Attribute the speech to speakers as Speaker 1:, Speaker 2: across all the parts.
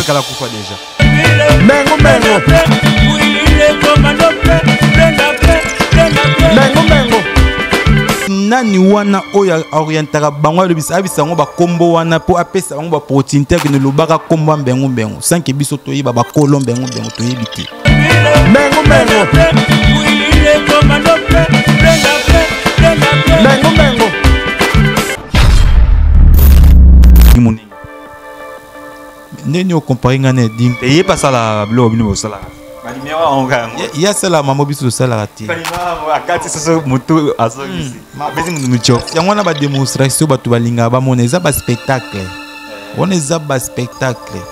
Speaker 1: Atikala kufa déjà.
Speaker 2: Mengo mengo. Mengo mengo.
Speaker 3: Nani wana oyo orientaka bango, alobisa ayebisa yango bakombo wana mpo apesa bango baopportunité akende lobaka kombo ya mbengu mbengu sans que biso toyeba bakolo mbengu mbengu toyebi te.
Speaker 2: Mengo mengo. Mengo mengo.
Speaker 3: Ndeni okompare ngai na Eding?
Speaker 1: Ye mpe asala biloko bino bosalaka.
Speaker 3: Ye asala mamo, biso tosalaka te.
Speaker 1: Akati soso motu azongisi apesi motu mitio.
Speaker 3: Yango wana badémonstration bato balingaka bamona eza baspectacle wana, eza baspectacle.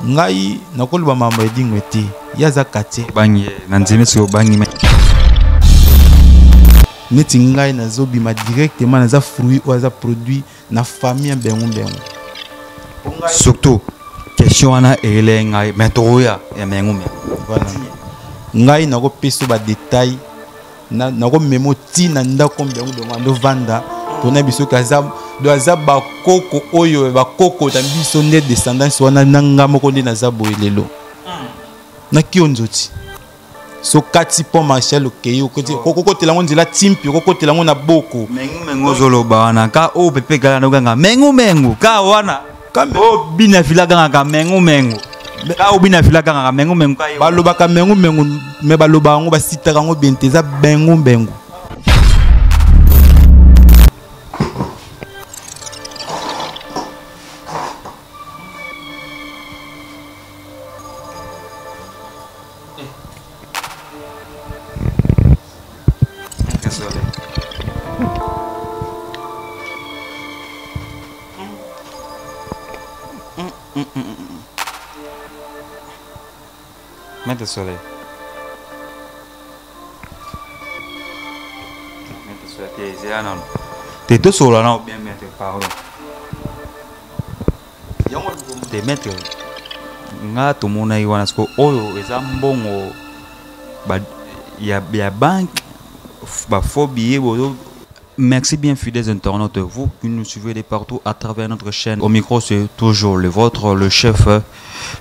Speaker 3: Ngai nakoloba mambo Edingwe te, ye aza quartier.
Speaker 1: Obangi na nzemi soki obangi.
Speaker 3: Neti ngai nazobima directement, naza fruit oyo aza produit na famille ya mbengu mbengu.
Speaker 1: Surtout question wana eyele ngai, mais tokoya ya mengu mengu.
Speaker 3: Voilà, ngai nakopesa badetail, nakomema ntina ndako mbengu mbengu andovanda mpona biso ke aza do aza bakoko oyo bakoko na biso nde descendance wana na nga moko nde naza boye lelo na kionzoti. So kati pont Marshal okei okokotela yango nzela timpi, okokotela yango na boko.
Speaker 1: Mengu mengu ozoloba wana ka oyo pepe kala nokanga mengu mengu ka wana oyo bina fila gangaka mengu mengu ka oyo bina fila gangaka mengu mengu ka.
Speaker 3: Balobaka mengu mengu, me baloba yango, basitaka yango bien te, eza bengu bengu.
Speaker 1: Désolé. Maître Soleil. Maître Soleil, t'es là, non? T'es tout seul là, bien, maître, pardon. Te maître, nga tomonaki wana siko oyo eza mbongo ya banque, bafaux billets bozo. Merci bien, fidèles internautes, vous qui nous suivez de partout à travers notre chaîne. Au micro, c'est toujours le vôtre, le chef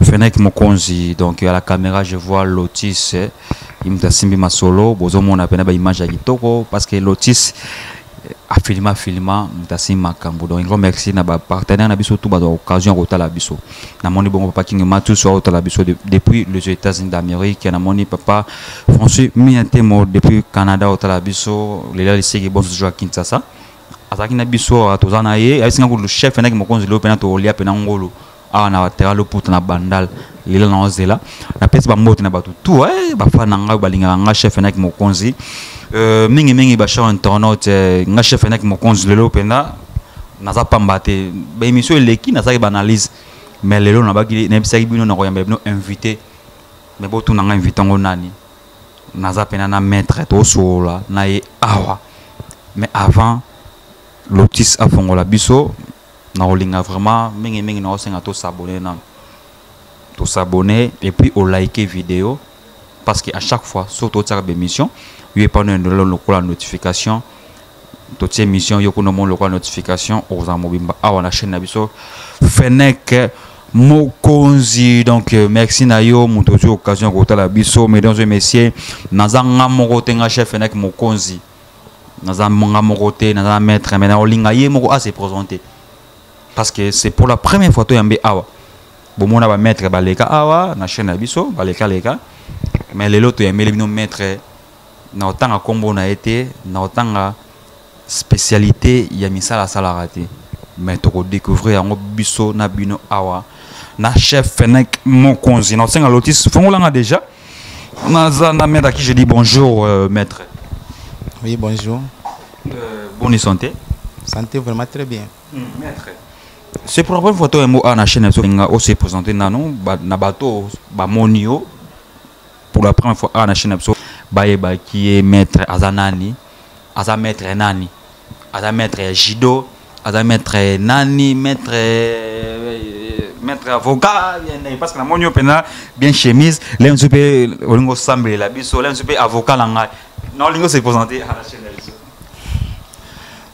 Speaker 1: Fenek Mokonzi. Donc à la caméra, je vois Lotis Imta Simbi Masolo. Bozo mona pena ba image ya kitoko parce que Lotis afilma filma mutasi makambo. Donc un grand merci na ba partenaire na biso tout ba occasion kotala biso. Namoni bongo papa King Matu so otala biso depuis les États-Unis d'Amérique, namoni papa François Miatemo depuis Canada otala biso. Lela liseki bon toujours à Kinshasa azalaki na biso, toza na ye, ayesinga kutu chef endaki mokonzi lelo mpena tolia mpena ngolo awa na tera loputa na Bandal lelo na ozela. Napesi bambote na bato tout bafana na ngai balingaka nga chef endaki mokonzi, mingimingi bachers internaute. Nga chef endaki mokonzi lelo mpenza naza pamba te. Baémission eleki nazalaki baanalyse, mais lelo nabaki nayebisaki bino nakoyamba bino invité, mais botuna nga invité yango nani. Naza mpena na maître, tosolola na ye awa. Mais avant Lotis afongola biso, na kolinga vraiment mingimingi na kosenga tosabone nano, tosabone et puis olike vidéo, parce que à chaque fois surtout otiaka bémission yo epano endolo lokola notification. Totie émission yo kuna omona lokola notification, okozala mobimba awa na chaîne na biso Fenek Mokonzi. Donc merci na yo moto ozwi occasion ya kotala biso. Mesdames et messieurs, naza nga moko te, nga chef Fenek Mokonzi naza nga moko te, naza na maître, mais nakolinga ye moko ase présenter parce que c'est pour la première fois toyambe awa. Bomona bamaître baleka awa na chaîne na biso, balekaleka, mais lelo toyambeli bino maître. Na otanga nkombo na ye te, na otanga spécialité ya misala asalaka te, mais tokodécouvrir yango biso na bino awa na chef Fenek Mokonzi. Na osenga Lotis fongolanga déjà. Naza na maître à qui je dis bonjour, maître.
Speaker 3: Oui, bonjour.
Speaker 1: Bonne santé?
Speaker 3: Santé vraiment très bien.
Speaker 1: Maître, c'est pour la première fois toyambo awa na chaîne na biso. Nga ose présenter nano na bato bamoni yo pour la première fois awa na chaîne na biso, bayebaki ye maître aza nani, aza maître nani, aza maître ya judo, aza maître nani, maître avocat bien, parce que namoni yo mpena bien chemise le mosusu mpe olingi osambelela biso, le mosusu mpe avocat na ngai na olingi ose présenter à la chaîne na biso.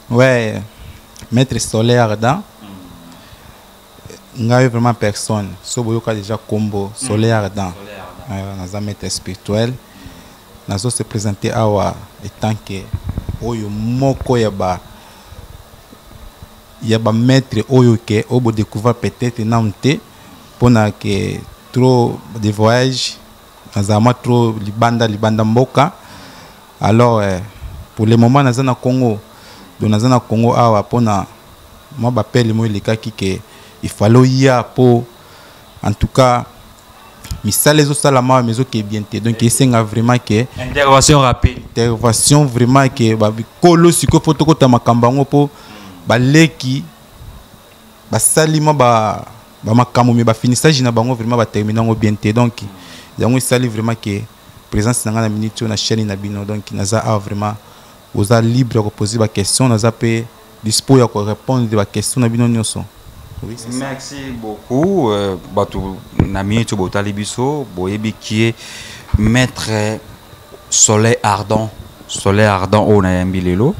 Speaker 3: Ouais, maître Solaire Ardan. Ngai vraiment personne so boyoka déjà kombo Soleil Ardent. Naza maître spirituel, nazo se présenter awa etant que oyo moko ya ba maître oyo ke oyo bodécouvrir peut-être nanu te, mpona ke trop de voyage, nazala mwa trop libanda, libanda mboka. Alors pour le moment naza na Congo. Donc naza na Congo awa mpona mwa bapele mo elekaki ke il fallait oya, mpo en tout cas misala ezosalama awa, ezokee bien te. Donc esenga vraiment ke
Speaker 1: intervention rapide.
Speaker 3: Intervention vraiment ke babikolo sikoyo fo tokota makambo yango, mpo baleki basali mwa bamakambo, me bafinissage na bango vraiment batermine yango bien te. Donc yango esali vraiment ke présence na ngai na minute oyo na chaîne na bino. Donc naza awa vraiment, oza libre ya kopose baquestion, naza mpe dispo ya korépondre baquestion na bino nyonso.
Speaker 1: Oui, c'est ça. Merci beaucoup. Bato na minute oyo botali biso, boyebi kie maître Soleil Ardent. Soleil Ardent oyo nayambi lelo,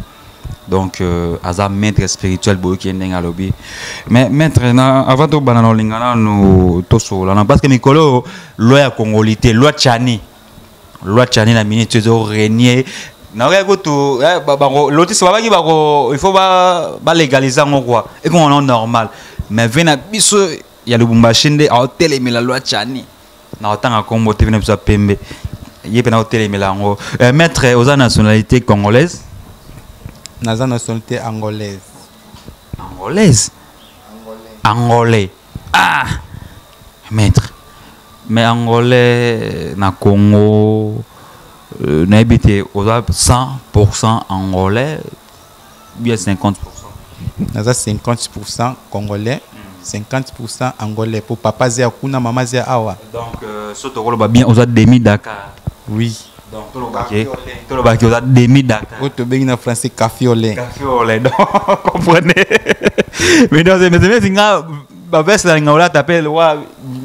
Speaker 1: donc aza maître spirituel, boyoki ye ndenge alobi. Mais maître, na avant tobanda na olinga nanu tosolola na, parce que mikolo oyo loi ya congolité, loi Tshiani, loi Tshiani na minute ezo régner. Nakoki kutu bango lotisi babaki bako, il faut balégaliser yango quoi, ekoma no normal. Mais ve na biso ya Lubumbashi nde aotelemela loi Tshiani na otanga nkombo te, ve na biso ya pembe, ye mpe na otelemela yango. Maître, oza nationalité congolaise?
Speaker 3: Naza nationalité angolaise.
Speaker 1: Angolaise, angolais. Ah maître, mais angolais na Congo, nayebi te, oza 100 angolais bien 50?
Speaker 3: Naza 50 congolais, 50 angolais, po papa aza ya kuna, mama aza ya awa.
Speaker 1: Donc so tokoloba bien, oza demi Dakar?
Speaker 3: Oui.
Speaker 1: Donc tolobaki oza demi Dakar.
Speaker 3: Oyo tobengi na français café au lait.
Speaker 1: Café au lait. Donc comprenez, mesdames et messieurs, nga baveste nalinga olata mpe wa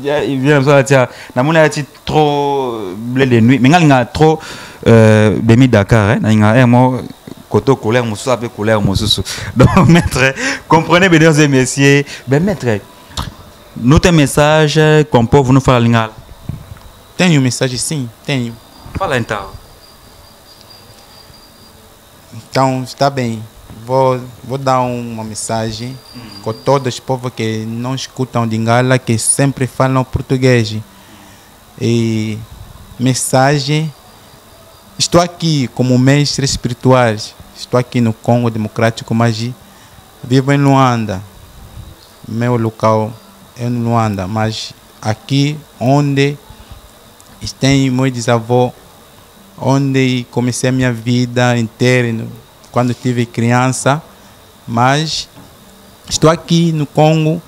Speaker 1: vient biso atia, namoni alati trop bleu de nuit, mais nga linga trop demi Dakar, hein, nalinga mo koto couleur mosusu ape couleur mosusu. Donc maître, comprenez, mesdames et messieurs. Ben maître, notre message qu'on peut nous faire lingala?
Speaker 3: Tenho message sim, tenho.
Speaker 1: Fala então.
Speaker 3: Então está bem, vou dar uma mensagem com todos os povos que não escutam lingala, que sempre falam português. E mensagem: estou aqui como mestre espiritual, estou aqui no Congo Democrático, mas vivo em Luanda. Meu local é em Luanda, mas aqui onde tem meu bisavô, onde comecei a minha vida inteira quando tive criança, mas estou aqui no Congo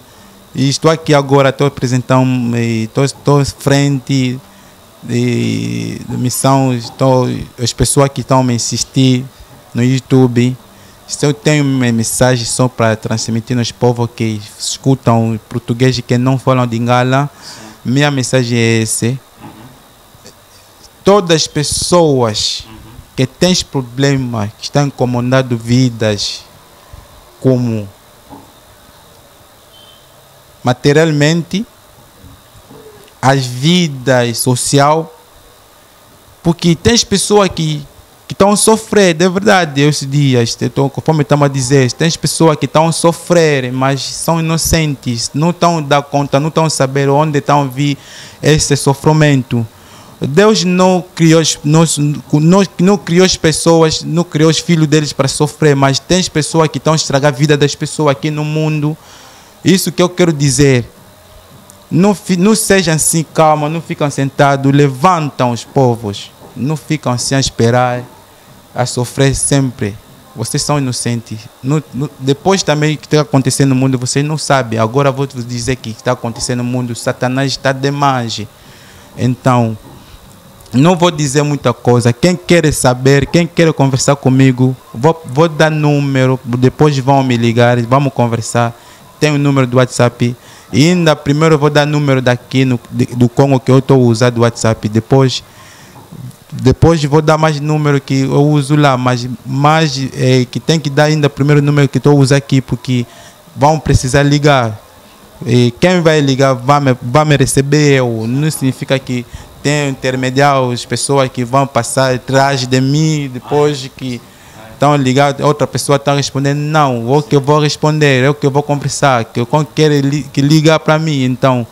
Speaker 3: e estou aqui agora, estou apresentando, estou frente de missão, estou, as pessoas que estão me assistir no YouTube, se eu tenho uma mensagem só para transmitir nos povos que escutam português e que não falam lingala, minha mensagem é essa. Todas as pessoas que têm problemas, que estão incomodando vidas, como materialmente, as vidas social, porque tem pessoas que estão a sofrer, de verdade, esses dias, conforme estamos a dizer, tem pessoas que estão a sofrer, mas são inocentes, não estão a dar conta, não estão a saber onde estão a vir esse sofrimento. Deus não criou, não, não, não criou as pessoas, não criou os filhos deles para sofrer, mas tem pessoas que estão a estragar a vida das pessoas aqui no mundo. Isso que eu quero dizer. Não, não sejam assim, calma, não ficam sentados, levantam os povos. Não ficam assim a esperar, a sofrer sempre. Vocês são inocentes. Não, não, depois também o que está acontecendo no mundo, vocês não sabem. Agora vou vos dizer que está acontecendo no mundo. Satanás está demais. Então, não vou dizer muita coisa. Quem quer saber, quem quer conversar comigo, vou dar número, depois vão me ligar, vamos conversar. Tem o número do WhatsApp. E ainda primeiro vou dar número daqui do Congo que eu estou usando do WhatsApp. Depois vou dar mais número que eu uso lá, mas que tem que dar ainda primeiro número que estou usando aqui, porque vão precisar ligar. E quem vai ligar vai me receber eu. Não significa que tem intermediários, pessoas que vão passar atrás de mim depois que estão ligados, outra pessoa está respondendo. Não, eu que vou responder, eu que vou conversar, que eu quero que liga para mim. Então,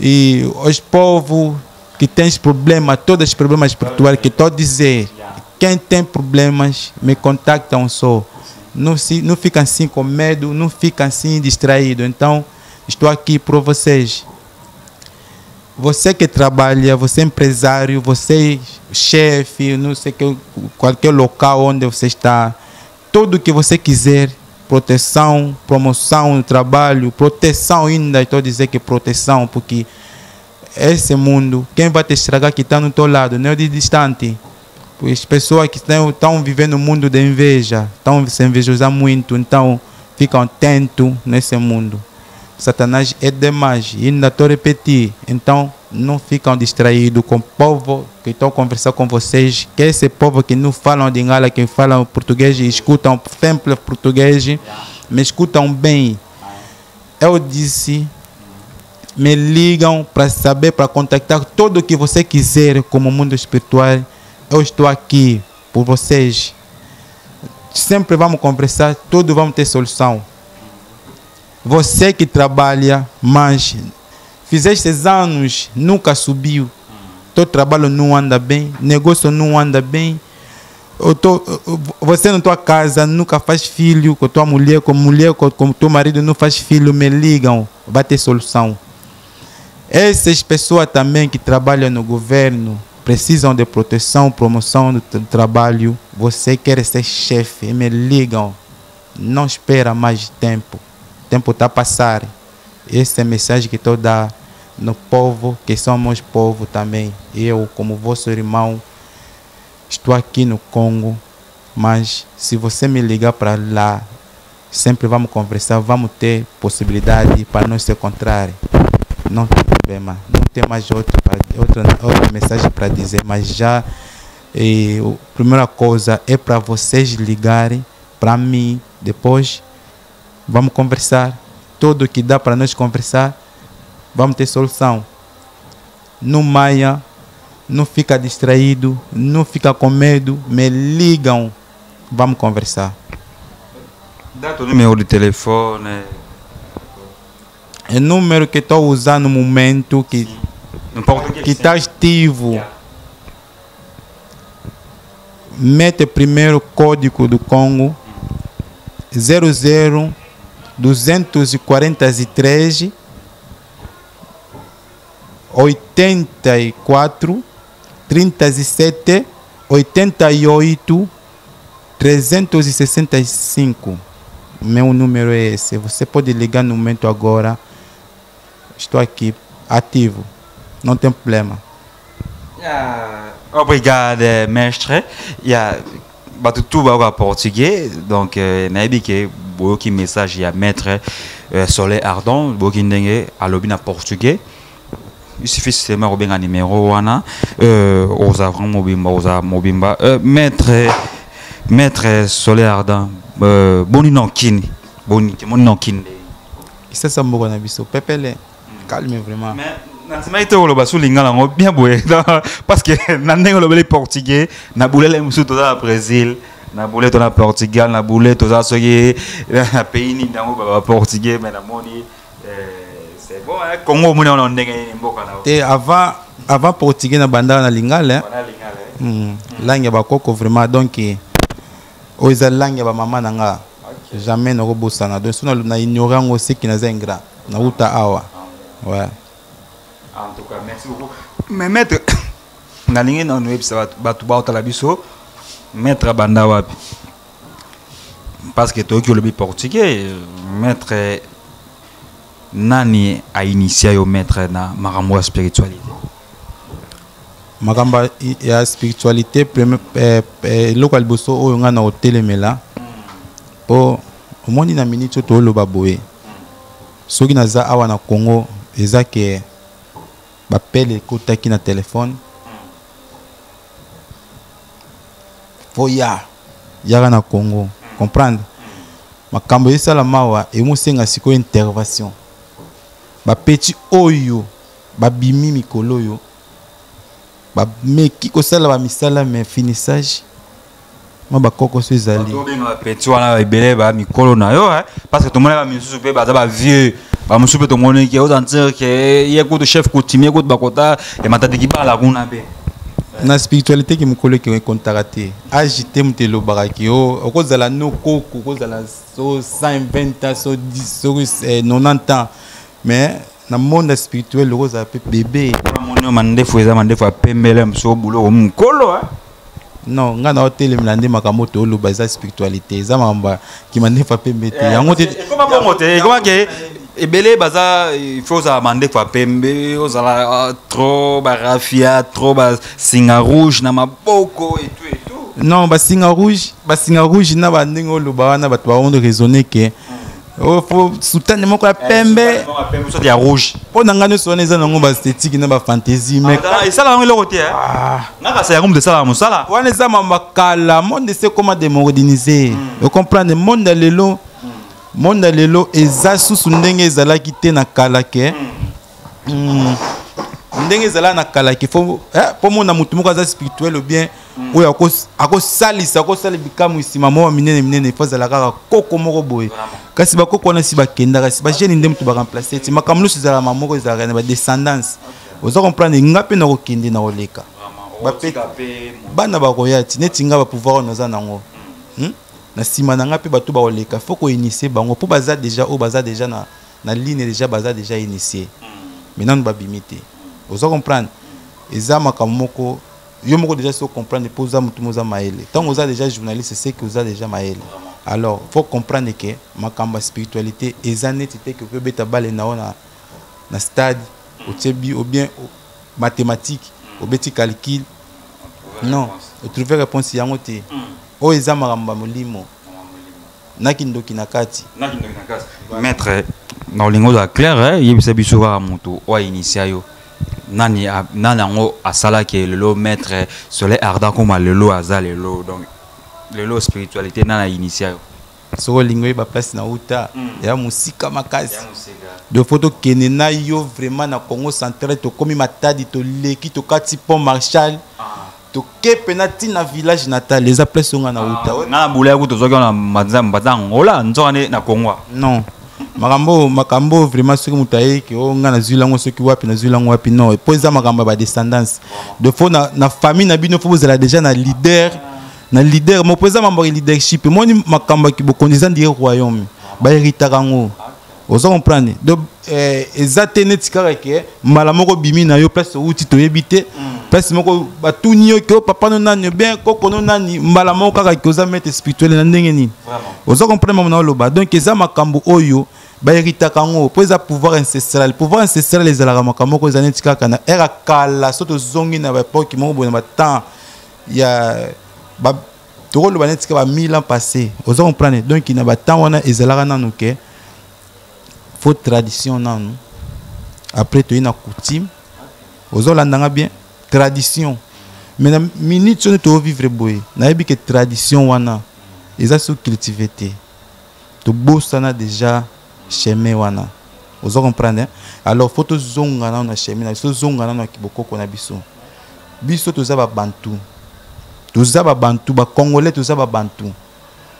Speaker 3: e os povos que têm problemas, todos os problemas espirituais que estou a dizer, quem tem problemas, me contactam só. Não fica assim com medo, não fica assim distraído. Então, estou aqui por vocês. Você que trabalha, você é empresário, você chefe, não sei que, qualquer local onde você está, tudo que você quiser, proteção, promoção no trabalho, proteção ainda, estou a dizer que proteção, porque esse mundo, quem vai te estragar que está no teu lado, não é de distante. Pois pessoas que estão vivendo um mundo de inveja, estão se invejosar muito, então ficam atentos nesse mundo. Satanás é demais, ainda estou a repetir. Então não ficam distraídos com o povo que estou a conversar com vocês, que esse povo que não falam de lingala, que falam português e escutam sempre português, me escutam bem. Eu disse, me ligam para saber, para contactar tudo o que você quiser como mundo espiritual. Eu estou aqui por vocês. Sempre vamos conversar, tudo vamos ter solução. Você que trabalha, mas fizeste anos, nunca subiu. Teu trabalho não anda bem, negócio não anda bem. Você na tua casa nunca faz filho com tua mulher, com teu marido não faz filho, me ligam, vai ter solução. Essas pessoas também que trabalham no governo precisam de proteção, promoção do trabalho. Você quer ser chefe, me ligam. Não espera mais tempo. O tempo está a passar. Essa é a mensagem que estou a dar no povo, que somos povo também. Eu, como vosso irmão, estou aqui no Congo, mas se você me ligar para lá, sempre vamos conversar, vamos ter possibilidade para nos encontrar. Não tem problema, não tem mais outra mensagem para dizer, mas já a primeira coisa é para vocês ligarem para mim, depois vamos conversar. Tudo que dá para nós conversar, vamos ter solução. Não maia, não fica distraído, não fica com medo, me ligam, vamos conversar.
Speaker 1: Dá teu número de telefone.
Speaker 3: É o número que estou usando no momento que está ativo.
Speaker 1: Yeah.
Speaker 3: Mete primeiro o código do Congo, 00 243 84 37 88 365. Meu número é esse. Você pode ligar no momento agora. Estou aqui, ativo. Não tem problema.
Speaker 1: Obrigado, mestre. Bato tout ba portugais. Donc, nayebi ke boyoki message ya maître Soleil Ardent, boyoki ndenge alobi na portugais. Il suffit seulement kobenga numéro wana, oza vraiment mobimba, oza mobimba. Maître Soleil Ardent, boni nonkini, boni, boni nonkini.
Speaker 3: Kisasa mboka na biso, pepele, calme vraiment.
Speaker 1: Mais na nsima ete oloba so lingala yango bien boye, parce que na ndenge olobeli portugais, na bulele mosusu toza na Brésil, na bule toza na Portugal, na bule toza soki na pays nini yango ba portugais, mais namoni c'est bon, hein? Congo omoni wana ndenge nini mboka na yo?
Speaker 3: Te, avant portugais na bandaka na lingala, hein?
Speaker 1: Wana lingala, hein?
Speaker 3: Langue ya bakoko vraiment, donc oyo eza langue ya bamama na nga. Jamais nakobosana. Donc so na ignore yango, seki naza ingrat. Nauta awa. Ouais.
Speaker 1: En tout cas, merci beaucoup. Mais maître, nalingi nanu oyebisa bato baotala biso, maître abanda wapi? Parce que toyoki olobi portugais, maître nani a initié yo maître na makambo ya spiritualité?
Speaker 3: Makambo ya spiritualité, eloko ya liboso oyo nga na kotelemela, po omoni na minute oyo toloba boye, soki naza awa na Congo, eza ke bapele ekotaki na telefone, fo ya yaka na Congo, comprendre makambo esalama awa, emosenga sikoyo intervention. Bapeti oyo babimi mikolo oyo bameki kosala bamisala, mais finissage mwa bakokoso ezali.
Speaker 1: Tobenga bapeti wana ebele bamikolo na yo, parce que tomoni bamisusu mpe baza bavieux, bamosusu mpe tomoniki ozantire ke ye kutu chef coutumier kutu bakota ya Matadi Kibala kuna mpe.
Speaker 3: Na spiritualité, ke mokolo eke ekontaka te, age te. Moto elobaka ke o okozala no koko, okozala so 120 ans, so 10, so 90 ans, mais na monde spirituel okozala mpe bébé.
Speaker 1: Moni oyo mandefu eza mandefu ya pembele mosu obuloko mokolo.
Speaker 3: Non, ngai na otelemela nde makambo tooloba eza spiritualité, eza makambo ya kimandefu ya pembe te, yango te.
Speaker 1: Ekoma bongo te, ekoma ke ebele baza, il faut ozala mandefu ya pembe, ozala trop barafia, trop basinga rouge na maboko et tout et tout.
Speaker 3: Non, basinga rouge, basinga rouge na bandenge oloba wana, bato baondo raisonner ke faut soutane moko ya pembe.
Speaker 1: Soki ya rouge.
Speaker 3: Mpo na ngai nyonso wana eza nango baesthétique na bafantaisie, mais
Speaker 1: esala yango eloko te. Nga kasi yango moto esalaka mosala.
Speaker 3: Wana eza mama kala. Monde ese ekoma démodernisé, ocomprendre? Monde ya lelo, monde ya lelo eza susu ndenge ezalaki te na kala ke ndenge ezalaka na kala ke faut mpo mona motu moko aza spirituel ou bien oyo akosalisa, akosala bikamwa nsima moko minene minene, faut azala kaka koko moko boye. Kasi bakoko wana si bakendaka, si bajeune nde moto baremplace ti makambo nyonso ezalaka moko, ezalaka na badescendance, oza comprendre? Nga mpe nakokende na koleka, bana bakoya ti neti nga bapouvoir oyo naza nango na nsima na nga mpe bato bakoleka, faut koinitier bango mpo baza déjà oyo baza déjà na ligne, déjà baza déjà initié, mais nanu babimi te, oza comprendre? Eza makambo moko yo moko déjà so comprendre mpo oza motu mo oza mayele. Ntango oza déjà journaliste, c'est que oza déjà mayele. Alors faut comprendre ke makambo ya spiritualité eza neti te ke okobeta bale na yo na stade, otie bi ou bien mathématique, obeti calcul, non, otrouve réponse yango te. Oyo eza makambo ya molimo na kindoki na kati.
Speaker 1: Maître, na olingi ozala clair, yebisa biso kaka moto oyo ainitia yo nani, nani yango asalaki lelo maître Soleil Ardent koma lelo aza lelo. Donc lelo spiritualité, nani ainitia yo?
Speaker 3: Soki olingi oyeba place na uta, ya mosika makasi. Donc faut tokende na yo vraiment na Congo Central, tokómi Matadi, toleki, tokati pont Marshal, toke mpena ntina village natal, eza place oyo nga na uta.
Speaker 1: Nga na bula yaku tozwaki wana mbanza Angola, nzoka nde na Congo.
Speaker 3: Non, makambo, makambo vraiment, soki moto ayeki o nga nazwi lango soki wapi, nazwi lango wapi, non, po eza makambo ya badescendance. De faut na famille na bino, faut bozala déjà na leader, na leader moko, po eza makambo ya leadership. Emoni makambo ya bokonzi eza ndire royaume, bahéritaka yango, oza comprendre? Donc eza te neti kaka ke mbala moko bimi na yo place outi, toyebi te place moko batuni yo ke o papa no nani, bien koko no nani, mbala moko kaka ke oza maître spirituel na ndenge nini, oza comprendre mamo na oloba? Donc eza makambo oyo bahéritaka yango mpo eza pouvoir ancestral. Pouvoir ancestral ezalaka makambo moko eza neti kaka na ère ya kala. So tozongi na baépoque moko boye, na batemps ya tokoloba neti kaka ba 1000 ans passé, oza comprendre? Donc na batemps wana ezalaka nanu ke faut tradition nanu, après toyi na coutume. Ozolandanga bien? Tradition, mais na minute oyo tovivre boye, nayebi ke tradition wana eza so cultive te, tobosana déjà chemin wana, oza comprendre, hein? Alors faut tozonga nano na chemin na biso, tozonga nano na kibokoko na biso. Biso toza babantu, toza babantu, bacongolais toza babantu.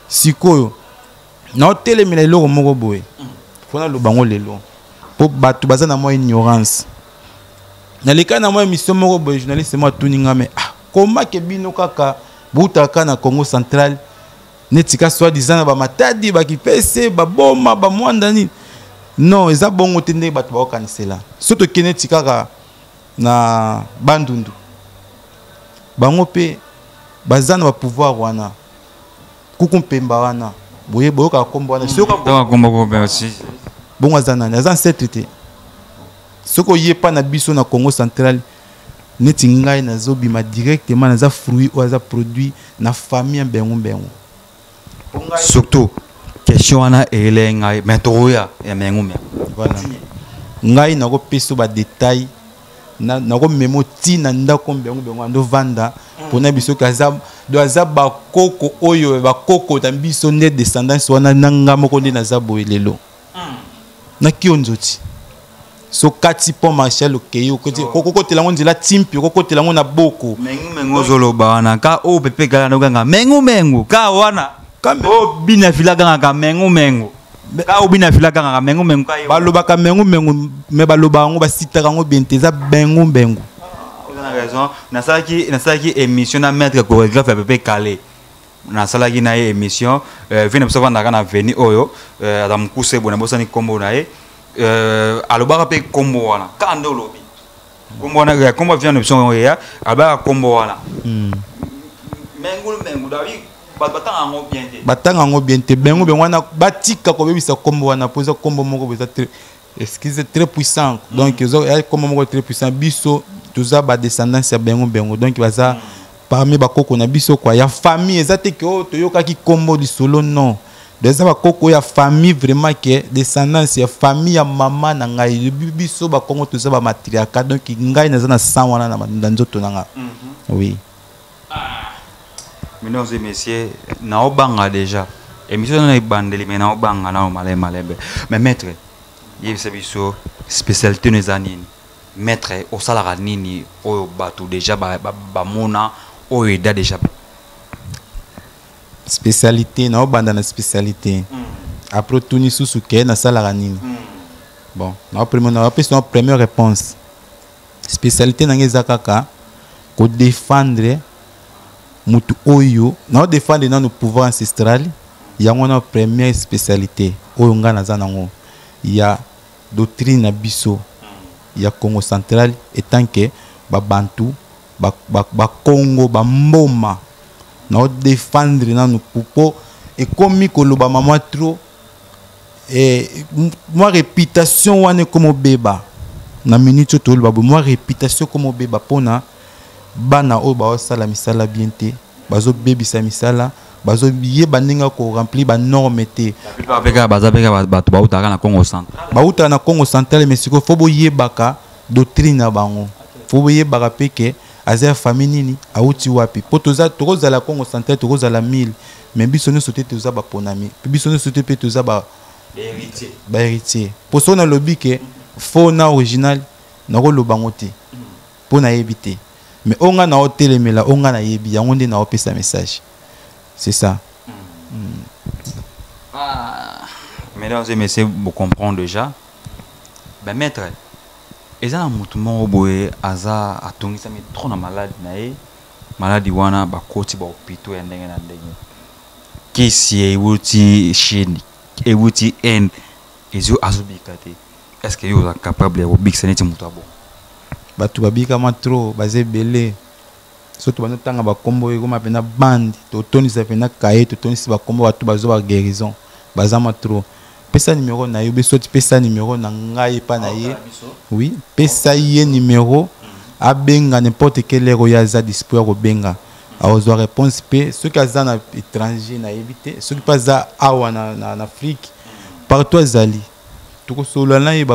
Speaker 3: Sikoyo naotelemela eloko moko boye, faut naloba yango lelo mpo bato baza na mwa ignorance. Naleka na mwa émission moko boye, journaliste moko atuni nga: "Mais ah, koma ke bino kaka boutaka na Congo Central, neti ka soi-disant na bamatadi, bakipese, baboma, bamwanda nini?" Non, eza bongo te ndenge bato baokanisela. So tokende neti kaka na Bandundu, bango mpe baza na bapouvoir wana, kuku mpemba wana boye, boyokaka nkombo wana bongo, aza nani? Aza ancêtre te. Soki oye pa na biso na Congo Central, neti ngai nazobima directement, naza fruit oyo aza produit na famille ya Mbengu Mbengu.
Speaker 1: Surtout question wana eyele ngai, mais tokoya ya Mbengu Mbengu.
Speaker 3: Voilà, ngai nakopesa badetail, nakomema ntina ndako Mbengu Mbengu andovanda mpona biso ke aza, do aza bakoko oyo bakoko na biso nde descendance wana na nga moko nde naza boye lelo. Nakio nzoti So kati pont Marshal, okei, okokotela yango nzela timpi, okokotela yango na boko.
Speaker 1: Mengu mengu ozoloba wana ka oyo pepe kala nokanga mengu mengu ka wana oyo bina fila kangaka mengu mengu ka oyo bina fila kangaka mengu mengu ka.
Speaker 3: Balobaka mengu mengu, me baloba yango, basitaka yango bien te, eza bengu bengu.
Speaker 1: Oza na raison. Nasalaki émission na maître chorégraphe ya Pepe Kale. Nasalaki na ye émission vi na biso avandaka na veni oyo, aza mokuse boye, nabosani nkombo na ye. Alobaka mpe nkombo wana kaka nde olobi nkombo wana, nkombo ya vi na biso oyo ya alobaka nkombo wana mengu mengu dawi. Bato batanga yango bien te.
Speaker 3: Batanga yango bien te, bengo bengo wana. Batika kobebisa nkombo wana, mpo eza nkombo moko boye eza très, excuse, très puissant. Donc eza nkombo moko très puissant. Biso toza badescendance ya bengo bengo, donc baza parmi bakoko na biso kwa ya famille. Eza te ke oyo toyokaki nkombo lisolo, non. Donc eza bakoko ya famille vraiment, ke descendance ya famille ya mama na ngai. Biso bakongo toza bamatriarcat, donc ngai naza na sang wana na nzoto na nga, oui.
Speaker 1: Mesdames et messieurs, naobanga déjà émission na ebandeli, mais naobanga nao malembe malembe. Mais maître, yebisa biso spécialité no eza nini? Maître, osalaka nini oyo bato déjà bamona oyo eda déjà?
Speaker 3: Spécialité, naobanda na spécialité, après otuni susu ke nasalaka nini. Bon, naopesa na première réponse. Spécialité na ngai eza kaka kodéfendre motu oyo naodéfendre nano pouvoir ancestral. Yango wana première spécialité oyo ngai naza nango ya doctrine na biso ya Congo Central, etant que babantu, bakongo, bamboma. Naodéfendre nanu mpo ekomi kolobama mwa trop, mwa réputation wana ekomi obeba na minute oyo toloba boye. Mwa réputation ekomi obeba mpona bana oyo baosala misala bien te, bazobebisa misala, bazoyeba ndenge ya koremplir banorme te.
Speaker 1: Mpe kaka baza mpe kaka bato bautaka na Congo Central.
Speaker 3: Bautaka na Congo Central, mais sikoyo fo boyebaka doctrine na bango, fo boyebaka mpe ke aza ya famille nini, awuti wapi. Mpo toza, tokozala Congo Central, tokozala 1000, mais biso nyonso te toza baponami, mpe biso nyonso te mpe toza ba bahéritier. Mpo soki nalobi ke faux na original, nakoloba yango te mpo nayebi te. Mais oyo ngai naotelemela, oyo ngai nayebi, yango nde naopesa message, c'est ça.
Speaker 1: Ah, mesdames et messieurs, vous comprenez déjà. Ben maître, eza na motu moko boye aza atongisami trop na maladi na ye. Maladi wana, bakoti bahôpitaux ya ndenge na ndenge, kisi ewuti Chine, ewuti Inde, ezo azobika te. Est ce que yo oza capable ya kobikisa neti moto abo?
Speaker 3: Bato babikama trop, baza ebele. So tobanda otanga bakombo oyo, ekoma mpena bande, totondisa mpena kaye, totondisi bakombo bato bazwa baguérison, baza ma trop. Pesa numéro na yo, biso pesa numéro na ngai epa na ye. Oui, pesa ye numéro, abenga n'importe quelle heure oyo aza dispo ya kobenga, akozwa réponse. Mpe soki aza na étranger, nayebi te, soki mpe aza awa na Afrique, partout azali, tokosolola na ye.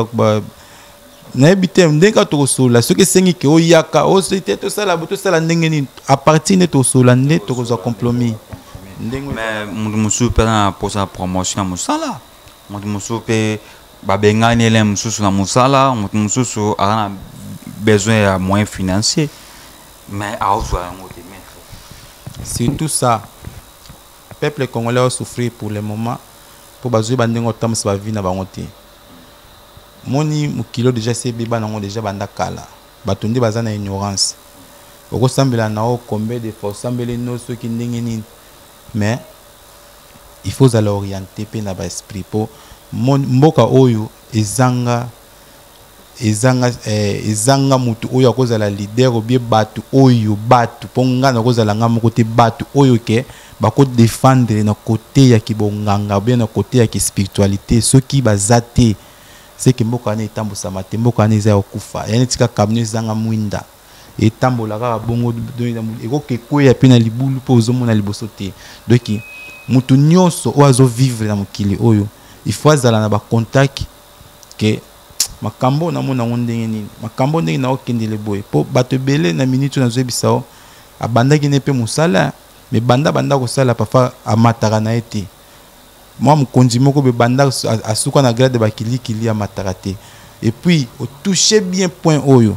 Speaker 3: Nayebi te ndenge kaka tokosolola. Soki esengi ke oyaka osi te, tosala bo, tosala ndenge nini, à partir nde tokosolola, nde tokozwa compromis ndenge.
Speaker 1: Mais moto mosusu mpe aza na mposa ya promotion na mosala, moto mosusu mpe babengani ele mosusu na mosala, moto mosusu aza na besoin ya moyen financier, mais aozwa yango te, maître.
Speaker 3: Surtout ça, peuple congolais osouffrir pour le moment mpo bazoyeba ndenge otambwisa bavie na bango te. Moni mokili oyo déjà se ebeba nango déjà banda kala. Bato nde baza na ignorance. Okosambela na yo combien de fois, osambeli no soki ndenge nini, mais il faut ozala orienté mpe na baesprit, mpo mboka oyo ezanga motu oyo akozala leader obie bato oyo bato, mpo nga nakozala nga moko te. Bato oyo ke bakodefendre na kote ya kibonganga obie na kote ya kispiritualité, soki baza te, seke mboka wana etambusama te. Mboka wana eza ya kokufa. Ya neti kaka camion ezanga mwinda, etambola kaka bongo, ekoki ekweya mpe na libulu mpo ozomona liboso te. Donc motu nyonso oyo azovivre na mokili oyo, il faut azala na bacontact ke makambo oyo namona yango ndenge nini, makambo ndenge naokendele boye. Mpo bato ebele na minute oyo nazoyebisa o, abandaki ne mpe mosala, me banda banda kosala, parfois amataka na ye te. Mwa mokonzi moko boye, banda asuka na grade bakilikili, amataka te. Et puis otouche bien point oyo.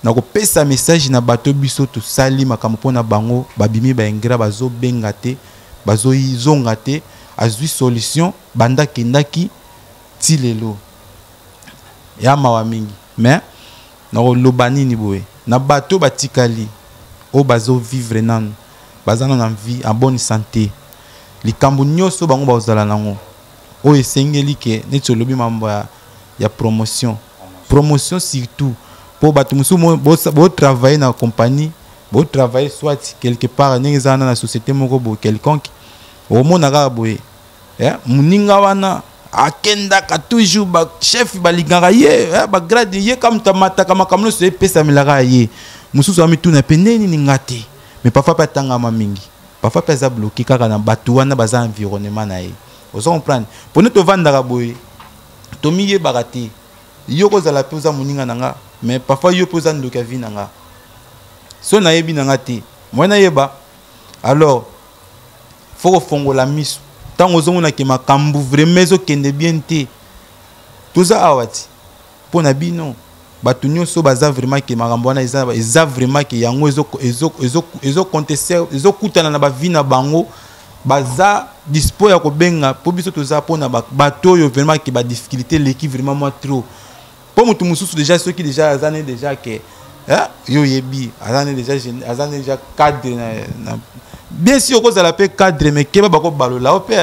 Speaker 3: Nakopesa message na bato biso tosali makambo mpona bango, babimi baingra, bazobenga te, bazozonga te, azwi solution banda akendaki ti lelo. Ya mawa mingi. Mais nakoloba nini boye na bato batikali oyo bazovivre nanu, baza nanu na vie, en bonne santé, likambo nyonso bango bazala nango oyo esengeli ke neti olobi mambo ya promotion, promotion surtout mpo bato mosusu botravaille na compagnie, botravaille soit quelque part, ndenge eza wana na société moko boye quelconque, omona kaka boye, moninga wana akendaka toujours, bachef balingaka ye, bagrade ye, kamuta mataka, makambo nyonso epesamelaka ye. Mosusu amituna mpe nde nini nga te. Mais parfois mpe atangama mingi, parfois mpe aza bloqué kaka na bato wana baza environnement na ye. Oza comprendre? Mpone tovandaka boye, tomiyebaka te. Yo kozala mpe oza moninga na nga, mais parfois yo mpe oza ndoki ya vie na nga. So nayebi na nga te, moi nayeba. Alors faut kofongola miso ntango ozomonake makambo vraiment ezokende bien te. Toza awa ti mpo na bino bato nyonso baza vraiment ke makambo wana eza vraiment ke yango ezokutana na bavie na bango, baza dispo ya kobenga mpo biso toza mpona bato oyo vraiment ke badifficulté eleki vraiment mwa trop. Mpo moto mosusu déjà, soki déjà aza ne déjà ke yo oyebi, aza ne déjà, aza ne déjà cadre na, bien sûr okozala mpe cadre, mais keba, bakobalola yo mpe.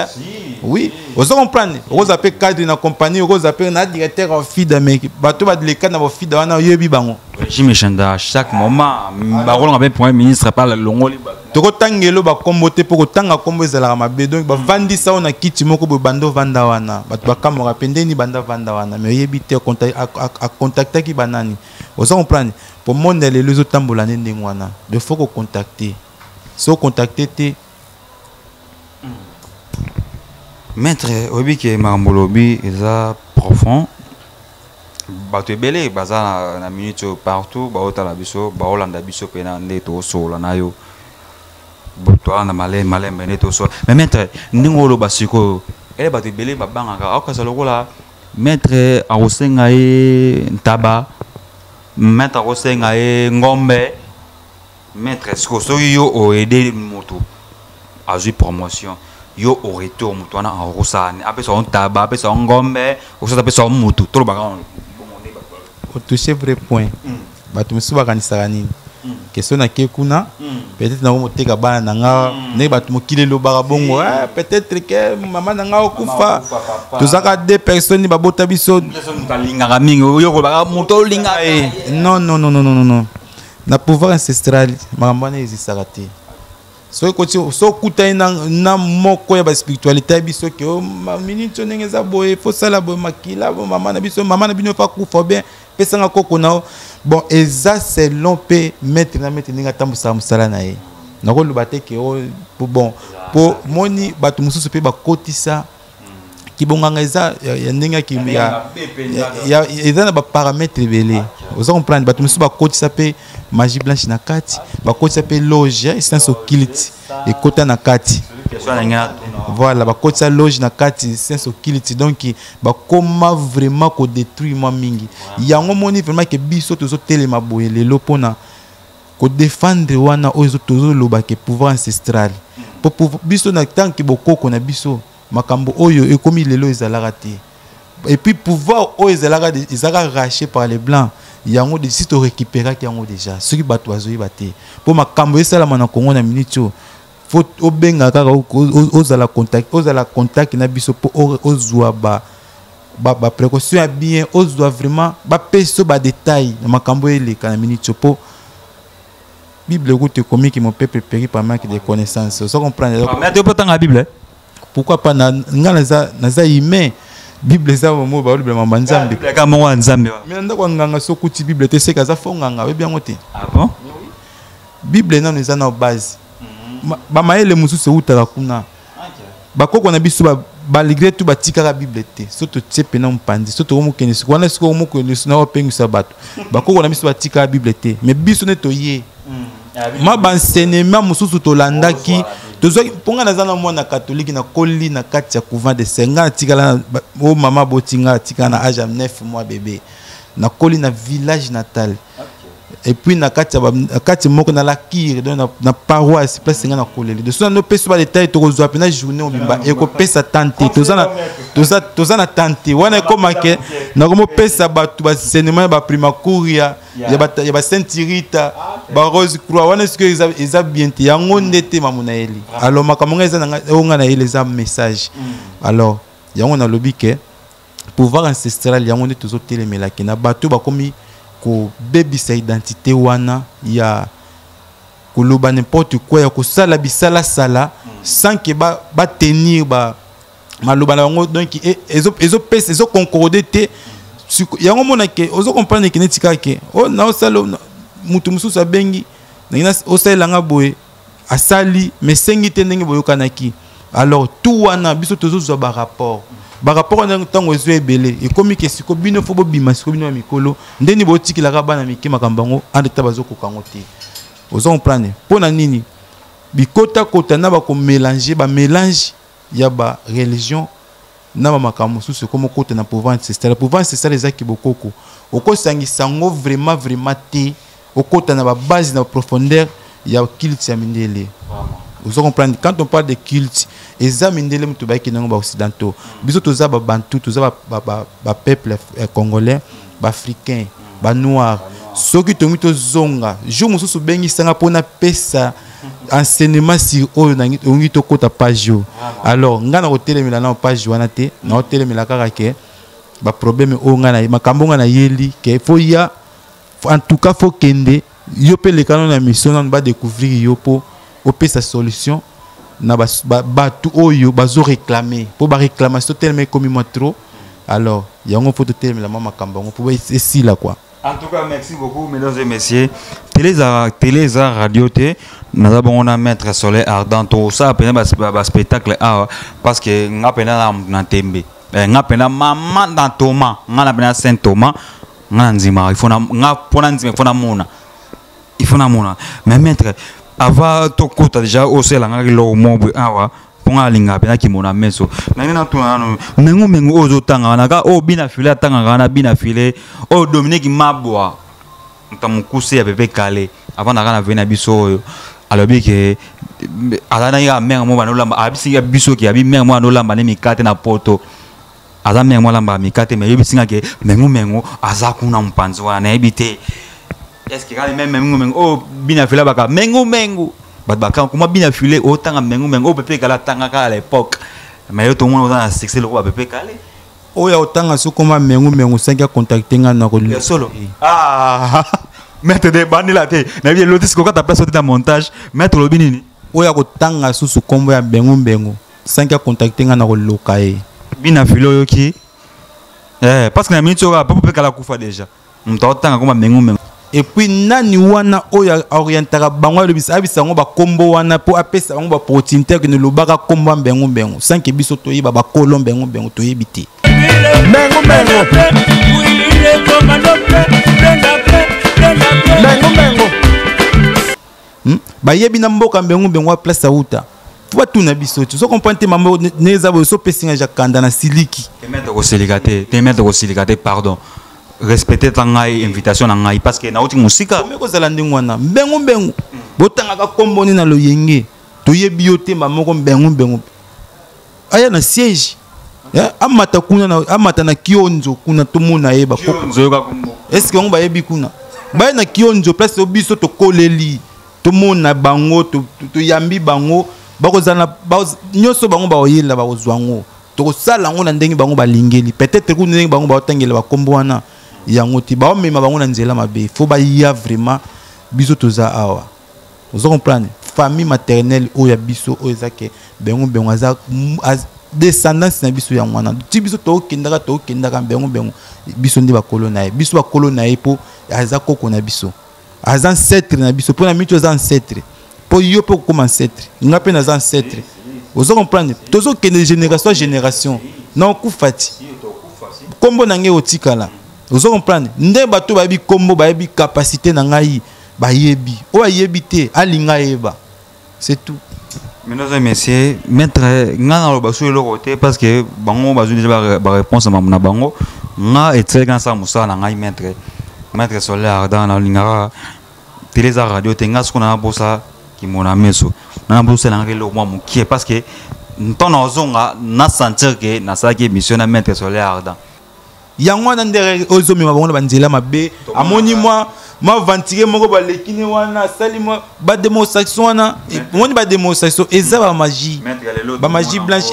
Speaker 3: Oui, oza comprendre? Okozala mpe cadre na compagnie, okozala mpe na directeur ofida, mais bato baleka na bofida wana, oyebi bango.
Speaker 1: Régime change à chaque moment, bakolonga mpe premier ministre par longoli.
Speaker 3: Tokotangela bakombo te, mpo kotanga kombo ezalaka mabe. Donc bavandisa oyo na kiti moko boye, banda ovanda wana, bato bakamwaka mpe ndeni banda vanda wana, mais oyebi te akontaktaki banani. Oza comprendre? Po monde ya lelo ezotambola nde ndenge wana. De faut kocontacte, so ocontacte te.
Speaker 1: Maître, oyebi ke makambo olobi eza profond. Bato ebele baza na minute oyo partout, baotala biso, baolanda biso mpena nde toosolola na yo. Toalanda malembe malembe nde tosolola. Mais maître, ndenge oloba sikoyo, ele bato ebele babangaka, aokasa lokola maître akosenga ye ntaba, maître akosenga ye ngombe. Maître, sikoyo soki yo oede moto azwi promotion, yo au retour moto wana akosala nini? Apesa yo ntaba, apesa yo ngombe, osala apesa yo motu, tolobaka.
Speaker 3: Otouche vrai point. Bato mosusu bakanisaka nini? Question nake kuna, peut-être nango moteka bana na nga, ndenge bato mokili elobaka bongo, peut-être ke mama na nga okufa, tozaka deux personnes babota biso.
Speaker 1: Moto alingaka mingi, yo kolobaka moto olingaka.
Speaker 3: Non, non, non, non, non, non. Na pouvoir ancestral makambo wana ezisaka te. Soki koti, so okutani na moko ya baspiritualité ya biso ke minute oyo ndenge eza boye, fosala boye, makila bo mama na biso, mama na bino fa kufa, bien pesanga koko na yo. Bon, eza selon mpe maître na maître ndenge atambwisaka mosala na ye. Nakoloba te ke bon, po moni bato mosusu mpe bakotisa kibonganga eza ya ndenge eza na baparamètre ebele. Oza comprendre? Bato mosusu bakotisa mpe magie blanche na kati, bakotisa mpe loge, science occulte ekota na kati. Voilà, bakotisa loge na kati, science occulte. Donc bakoma vraiment kodétruire mwa mingi. Yango moni vraiment ke biso tozotelema boye lelo mpona kodéfendre wana oyo tozoloba ke pouvoir ancestral, po biso na tanke bokoko na biso, makambo oyo ekomi lelo ezalaka te. Et puis pouvoir oyo ezalaka racheté par les blancs, yango si torécupéraki yango déjà. Soki bato bazoyeba te, mpo makambo esalama na Congo na minute oyo, faut obenga kaka, ozala contact na biso mpo ozwa ba précaution ya bien, ozwa vraiment bapesa badétail na makambo oyo eleka na minute oyo. Mpo Bible ekuti ekomi ki mon peuple périt par manque de connaissance. Ozo comprendre?
Speaker 1: Mais te potanga Bible?
Speaker 3: Pourquoi pas? Na nga naza humain. Bible eza mo balobela mamba Nzambe.
Speaker 1: Kaka moko ya Nzambe.
Speaker 3: Mais na ndako ya nganga, so okuti Bible te, seka aza fo nganga, oyebi yango te.
Speaker 1: Ah bon?
Speaker 3: Bible nano eza na base. Bamayele mosusu eutaka kuna. Bakoko na biso, malgré tout batikaka Bible te. So totie pena mopanzi, so tokomokende siko wana, sikoyo komokende na opengwisa bato. Bakoko na biso batikaka Bible te, mais biso nde toye. Ma baenseignement mosusu tolandaki, tozwaki mpo ngai naza na mwana catholique, nakoli na kati ya couvent de sœurs. Ngai natikala o mama aboti ngai, atikala na age ya 9 mois bébé. Nakoli na village natal et puis na kati ya na kati moko na lakire, donc na paroisse place ngai nakoleli. De so nopesa badétail, tokozwa mpena journée mobimba, ekopesa tante. Toza na tante wana, ekomake nakomopesa bato baenseignement ya baprimakuria, ya basainte Rita, barose croix wana. Soki eza bien te, yango nde te mamu nayeli. Alors makambo ngai eza na ngai, oyo ngai nayeli eza message. Alors yango nalobi ke pouvoir ancestral, yango nde tozotelemelaki na bato bakomi kobebisa identité wana ya koloba n'importe quoi, ya kosala bisalasala sans ke batenir ba maloba na bango. Donc ezopesa, ezoconcorde te. Yango mona ke ozocomprendre ke neti kaka ke o naosala, moto mosusu abengi ndenge osalelanga boye, asali mais sengi te ndenge boyokanaki. Alors tout wana biso tozozwa barapport. Barapport wana, ntango ezwa ebele, ekomi ke siko bino fo bobima. Siko bino ya mikolo, ndeni botikelaka bana mike makambo yango ande ta bazokoka yango te. Oza comprendre mpo na nini bikotakota na bakomélange, bamélange ya bareligion na bamakambo mosusu ekoma okota na pouvoir ancestral. Pouvoir ancestral ezaki bokoko, okosangisa yango vraiment vraiment te, okota na babase, na profondeur ya culte ya mindele. Ozo comprendre, quand on parle de culte, eza mindele moto bayaki nango, baoccidentaux. Biso toza babantu, toza bapeuple congolais, baafricain, banoir. Soki tongi tozonga jour mosusu, obengisanga mpona pesa enseignement sur oyo ongi tokɔta page oyo. Alors ngai na kotelemela nao page wana te, naotelemela kaka ke baproblème oyo ngai na makambo ngai nayeli ke fo ya, en tout cas fo kende yo mpe leka nano na mission nano, badécouvrir yo mpo opesa solution na bato oyo bazoréclame, mpo baréclamation telema ekomi mwa trop. Alors yango fo totelemela mwa makambo yango mpo esila quoi.
Speaker 1: En tout cas, merci beaucoup, mesdames et messieurs. Télé za, télé za, radio te. Naza bongo na maître Soleil Ardent. To ça pena ba spectacle ah parce que nga pena na tembe. Nga pena maman dans Thomas, nga na pena Saint Thomas, nga na ndima, il faut na nga pona ndima, il faut na mona. Il faut na mona. Mais maître, avant to kota déjà au sel nga lo mo awa mpo nga alingaka mpenza kimona meso na ngai. Natuna nano, mengu mengu oyo ozotanga wana ka oyo bina file atangaka wana, bina file oyo Dominique Mabwa, moto mokuse ya Pepe Kale, avant naka na ve na biso oyo, alobi ke aza na kaka mare mo banolamba, abisinga biso ke abi mare mo anolamba ne mikate na Poto. Aza mare mo alambaka mikate, mais ayebisinga ke mengu mengu aza kuna mopanzi wana. Nayebi te, est ce que kaka même mengu mengu oyo bina file abaka mengu mengu, bato bakanga kuma bina file otanga mengu mengu oyo Pepe Kale atangaka à l'époque, mais yo tomona oza na succès lokola Pepe Kale?
Speaker 3: Oyo otanga sokoma mengu mengu, sanki acontacte nga na
Speaker 1: Ya solo? Ah, maître de bandela te, nayebi eloti sikokata place ote na montage. Maître, olobi nini?
Speaker 3: Oyo akotanga susu nkombo ya bengu bengu, sanki acontacte nga na koloka ye.
Speaker 1: Bina file oyoki parce que na miniti oyo kaka Pepe Kale akufa déjà, moto aotanga koma mengu mengu.
Speaker 3: Et puis nani wana oyo aorientaka bango, alobisa, ayebisa yango bakombo wana mpo apesa bango baopportunité akende lobaka kombo ya mbengu mbengu sans ke biso toyeba bakolo mbengu mbengu, toyebi te.
Speaker 2: Mengu mengu. Mengu mengu.
Speaker 3: Bayebi na mboka mbengu mbengu wa place auta, fo batuna biso te. Ozo comprendre te mambo ne eza boye, sopesinga jakanda na siliki.
Speaker 1: Te maître, kosilika te, te maître, kosilika te, pardon, respecte ta ngai invitation na ngai parce que nauti mosika.
Speaker 3: Omi kozala ndenge wana, mbengu mbengu botangaka kombo nini na loyenge, toyebi yo te. Moko mbengu mbengu aya na siège, amata kuna amata na Kionzo kuna, tomona ye bakoko.
Speaker 1: Nzoyoka kombo.
Speaker 3: Est ce que bango bayebi kuna? Baye na Kionzo, place oyo biso tokoleli, tomona bango, toyambi bango, bakozala na nyonso bango bakoyela, bakozwa yango, tokosala yango na ndenge bango balingeli. Peut-être kuna ndenge bango baotangela bakombo wana yango te, baomema bango na nzela mabe. Fo baya vraiment, biso toza awa. Ozo comprendre, famille maternelle oyo ya biso oyo eza ke bengo bengo aza descendance na biso, yango wana ti biso tokendaka, tokendaka bengo bengo. Biso nde bakolo na ye, biso bakolo na ye, mpo aza koko na biso, aza ancêtre na biso. Mpo na mito aza ancêtre, mpo yo mpe okokoma ancêtre, nga mpe naza ancêtre. Ozo comprendre, tozokende génération à génération na okufa ti nkombo na ngai otikala. Ozo comprendre nde bato bayebi nkombo, bayebi capacité na ngai. Bayebi oyo ayebi te, alinga ayeba, c'est tout.
Speaker 1: Mesdames et messieurs, maître, nga naloba so eloko te parce que bango bazwi déjà baréponse na mamu na bango. Nga eteleki nasala mosala na ngai, maître Soleil Ardent. Nalingaka télé, eza radio te. Nga siko na bosa kimona meso, na bosa nanga eloko mwa mokie parce que ntango nazonga na sentir ke nasalaki émission na maître Soleil Ardent.
Speaker 3: Yango wana nde ozomema bango na banzela mabe. Amoni mwa ventire moko balekini wana, asali mwa badémonstration wana. Omoni, badémonstration eza bamagie, bamagie blanche,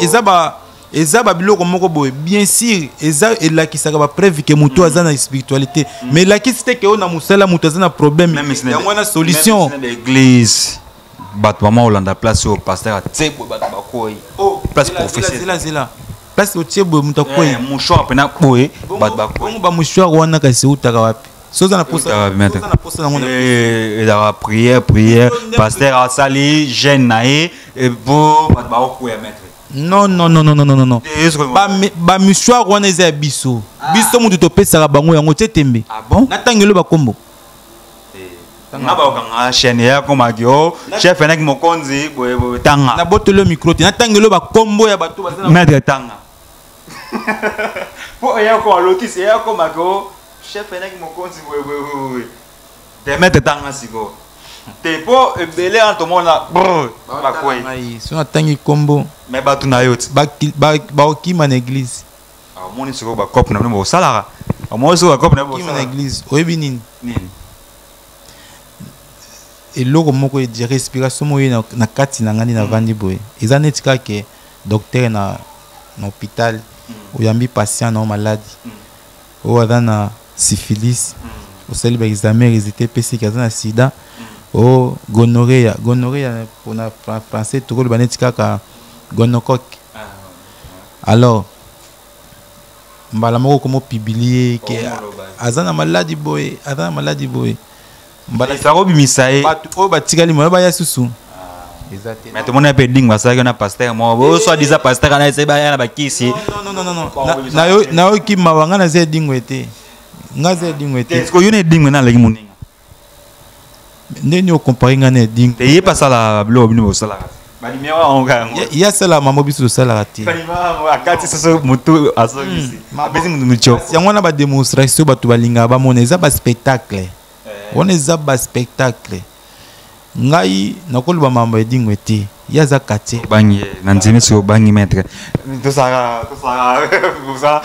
Speaker 3: eza babiloko moko boye. Bien sûr, eza elakisaka bapreuve ke moto aza na spiritualité, mais elakisi te ke oyo na mosala moto aza na problème. Yango wana solution.
Speaker 1: Église, bato bama olanda place oyo pasteur atie boye, bato bakoyi. Place prophétie.
Speaker 3: Zela, zela, place otie boye, moto akoyi.
Speaker 1: Mouchoir mpena boye, bato bakoyi.
Speaker 3: Bongo bamouchoir wana kasi eutaka wapi? So oza na posa nango.
Speaker 1: Ezalaka prière, prière, pasteur asali jeûne na ye po bato bakokwea, maître.
Speaker 3: Non, non, non, non, non, non, non. Bamouchoir wana eza ya biso. Biso motu topesaka bango yango tie tembe. Natangelo bakombo.
Speaker 1: Nga bakokanga chaîne ya komaki o chef enaki mokonzi boye boye, tanga.
Speaker 3: Naboteli yo micro te, natangelo bakombo ya bato.
Speaker 1: Maître, tanga po eya koma lotisi, eya komaki o chef enaki mokonzi boye boye boye te. Maître, tanga sikoyo te po ebele wana tomona
Speaker 3: bakwei. So natangi kombo.
Speaker 1: Me bato na yo ti.
Speaker 3: Baokima na église.
Speaker 1: Omoni sikoyo bacope na bino bosalaka, omoni sikoyo bacope na
Speaker 3: bino na église. Oyebi nini?
Speaker 1: Nini?
Speaker 3: Eloko moko edi respiration moko ye na kati na ngai nde navandi boye. Eza neti kaka ke docteur na hôpital oyambi patient na yo maladi oyo aza na syphilis, osali baexamen, résultat epesiki aza na sida o gonorrhea. Gonorrhea mpona français tokoloba neti kaka gonocoque. Alors mbala moko okoma opublier ke aza na maladi boye, aza na maladi boye.
Speaker 1: Mbala obimisa ye.
Speaker 3: Bato oyo batikali moyo baya susu eza te.
Speaker 1: Mais tomoni mpe dingue basalaki na pasteur moko, soi disant pasteur ana ese baya na bakisi.
Speaker 3: Non, non, non, non, nayoki mawa. Nga naza edingwe te, nga aza edingwe te.
Speaker 1: Sikoyo yo na edingwe na aleki moninga.
Speaker 3: Ndeni okompare nga na edingwe?
Speaker 1: Te, ye mpe asala biloko bino bosalaka, balumière yango kaka yango.
Speaker 3: Ye asalaka mambo biso tosalaka te.
Speaker 1: Akati soso motu azongisi, apesi motu mitioko.
Speaker 3: Yango wana badémonstration bato balingaka bamona, eza baspectacle wana, eza baspectacle. Ngai nakoloba mambo edingwe te, ye aza quartier.
Speaker 1: Obangi na ndimi soki obangi maître, tosaka tosaka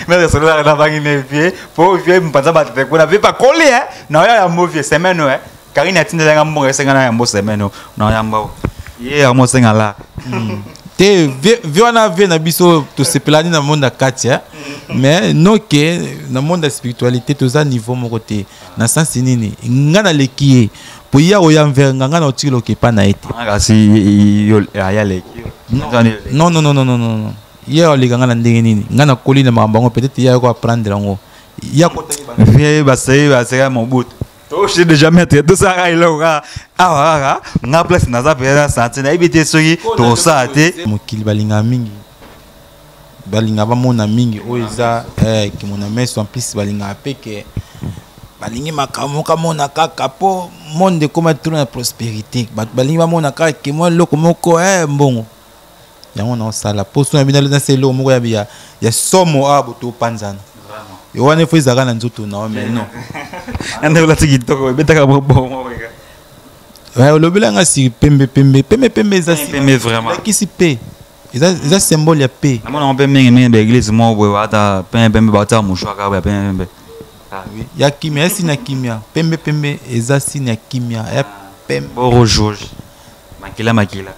Speaker 1: maître sololaka nabangi ne vie po vie mpanza bato te kuna vie bakoli na oya yambo vie semaine oyo. Karine atindelanga mbongo, esenga na yambo semaine oyo na yamba ye yango osenga la.
Speaker 3: Te, vie wana vie na biso tosepelani na monde ya kati, mais noke na monde ya spiritualité toza niveau moko te. Na sansi nini nga naleki ye? Po ye akoya envers nga, nga na otikela okepa na ye te.
Speaker 1: Kasi aya leki.
Speaker 3: Non, non, non, non, non, non, ye aleka nga na ndenge nini? Nga nakoli na makambo yango, peut-être ye ayoko apprendre yango, ye akotaki.
Speaker 1: Vie basei baseka Mobutu toshi déjà. Maître, tosalaka eloko kaka awa kaka nga place naza mpenza santi, nayebi te soki tosala te.
Speaker 3: Mokili balingaka mingi, balingaka bamona mingi oyo eza kimona meso. En plus balingaka mpe ke balingi makambo moko amona kaka mpo monde ekóma trop na prospérité. Bato balingi bamona kaka ke mwa eloko moko mbongo yango naosala mpo so na bino nasa eloko moko ya somo awa boto opanzana wana efo ezalaka na nzoto na yo, mais non.
Speaker 1: Nde olati kitoko, ebetaka bongo.
Speaker 3: Olobelanga si pembe pembe pembe pembe eza
Speaker 1: pembe vraiment.
Speaker 3: Lakisi pe eza symbole ya pe.
Speaker 1: Namona mpe mingi mingi baeglise moko boye baata pembe pembe, baata mouchoir kaka ya pembe pembe.
Speaker 3: Ya kimia, ya signe ya kimia. Pembe pembe eza signe ya kimia, ya pembe.
Speaker 1: Bo rouge makila makila.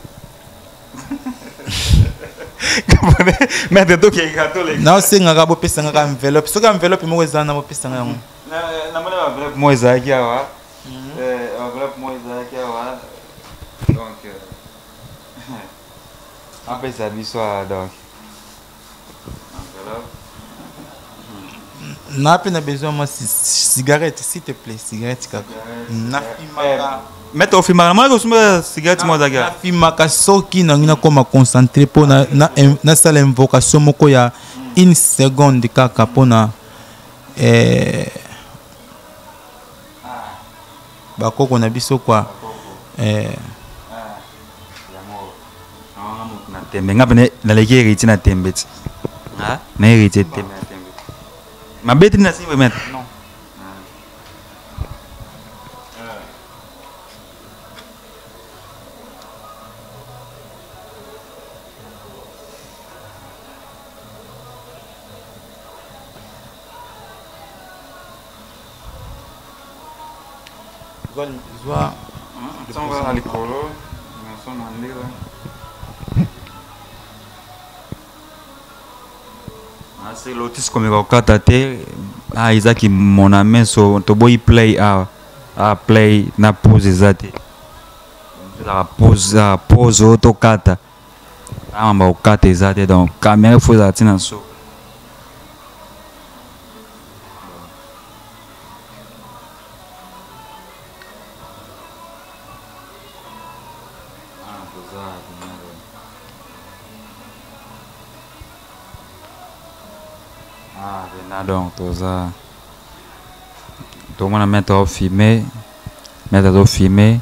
Speaker 1: Maître, tokeka toleka.
Speaker 3: Naosengaka bopesangaka enveloppe, soki enveloppe moko eza na bopesanga yango.
Speaker 1: Namoni enveloppe moko ezalaki awa, enveloppe moko ezalaki awa, donc apesa biso awa, donc enveloppe.
Speaker 3: Na mpe na besoin mwa cigarette, s'il te plaît, cigarette kaka nafimaka.
Speaker 1: Maître, ofimaka? Namoni kosomba cigarette moko ezalaki awa.
Speaker 3: Nafimaka soki nangi nakóma concentré mpo nasala invocation moko ya une seconde kaka mpona. Bakoko na biso quoi. Eh.
Speaker 1: Na tembe nga pene naleki héritier na tembe ti. Na héritier tembe na tembe. Mabe ti na simba maître.
Speaker 3: Non. Zwa
Speaker 1: ntango na likolo naso na ndela nase lotis komeka kokata te. Ah, ezaki mona meso toboyi play awa. Ah, play na pause eza te, ezalaka pause. Ah, pause oyo tokata awa, bakokata eza te. Donc caméra fo ezala ntina so. Ah, pena donc toza tomona maître azofilme, maître azofilme.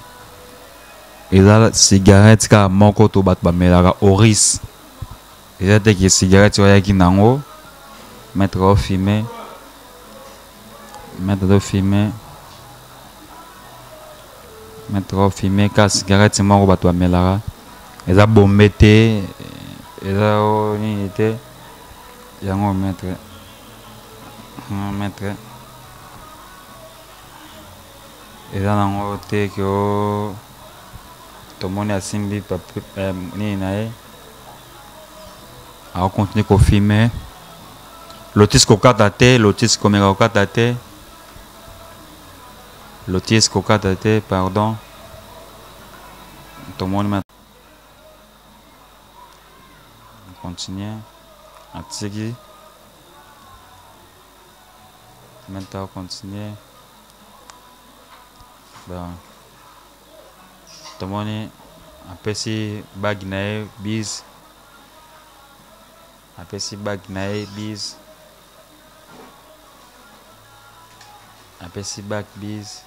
Speaker 1: Eza cigarette kaka moko to bato bamelaka oris, eza te ke cigarette oyo ayaki nango. Maître azofilme, maître azofilme, maître azofilme kaka cigarette moko bato bamelaka. Eza bombe te, eza o nini te. Yango maître, maître eza nango te ke o tomoni asimbi papier nini na ye, akocontinue kofilme. Lotis kokata te, lotis komeka kokata te, lotis kokata te, pardon. Tomoni ma continue, atiki maintenant, continue. Bon, tomoni apesi bague na ye bise, apesi bague na ye bise, apesi bague bise,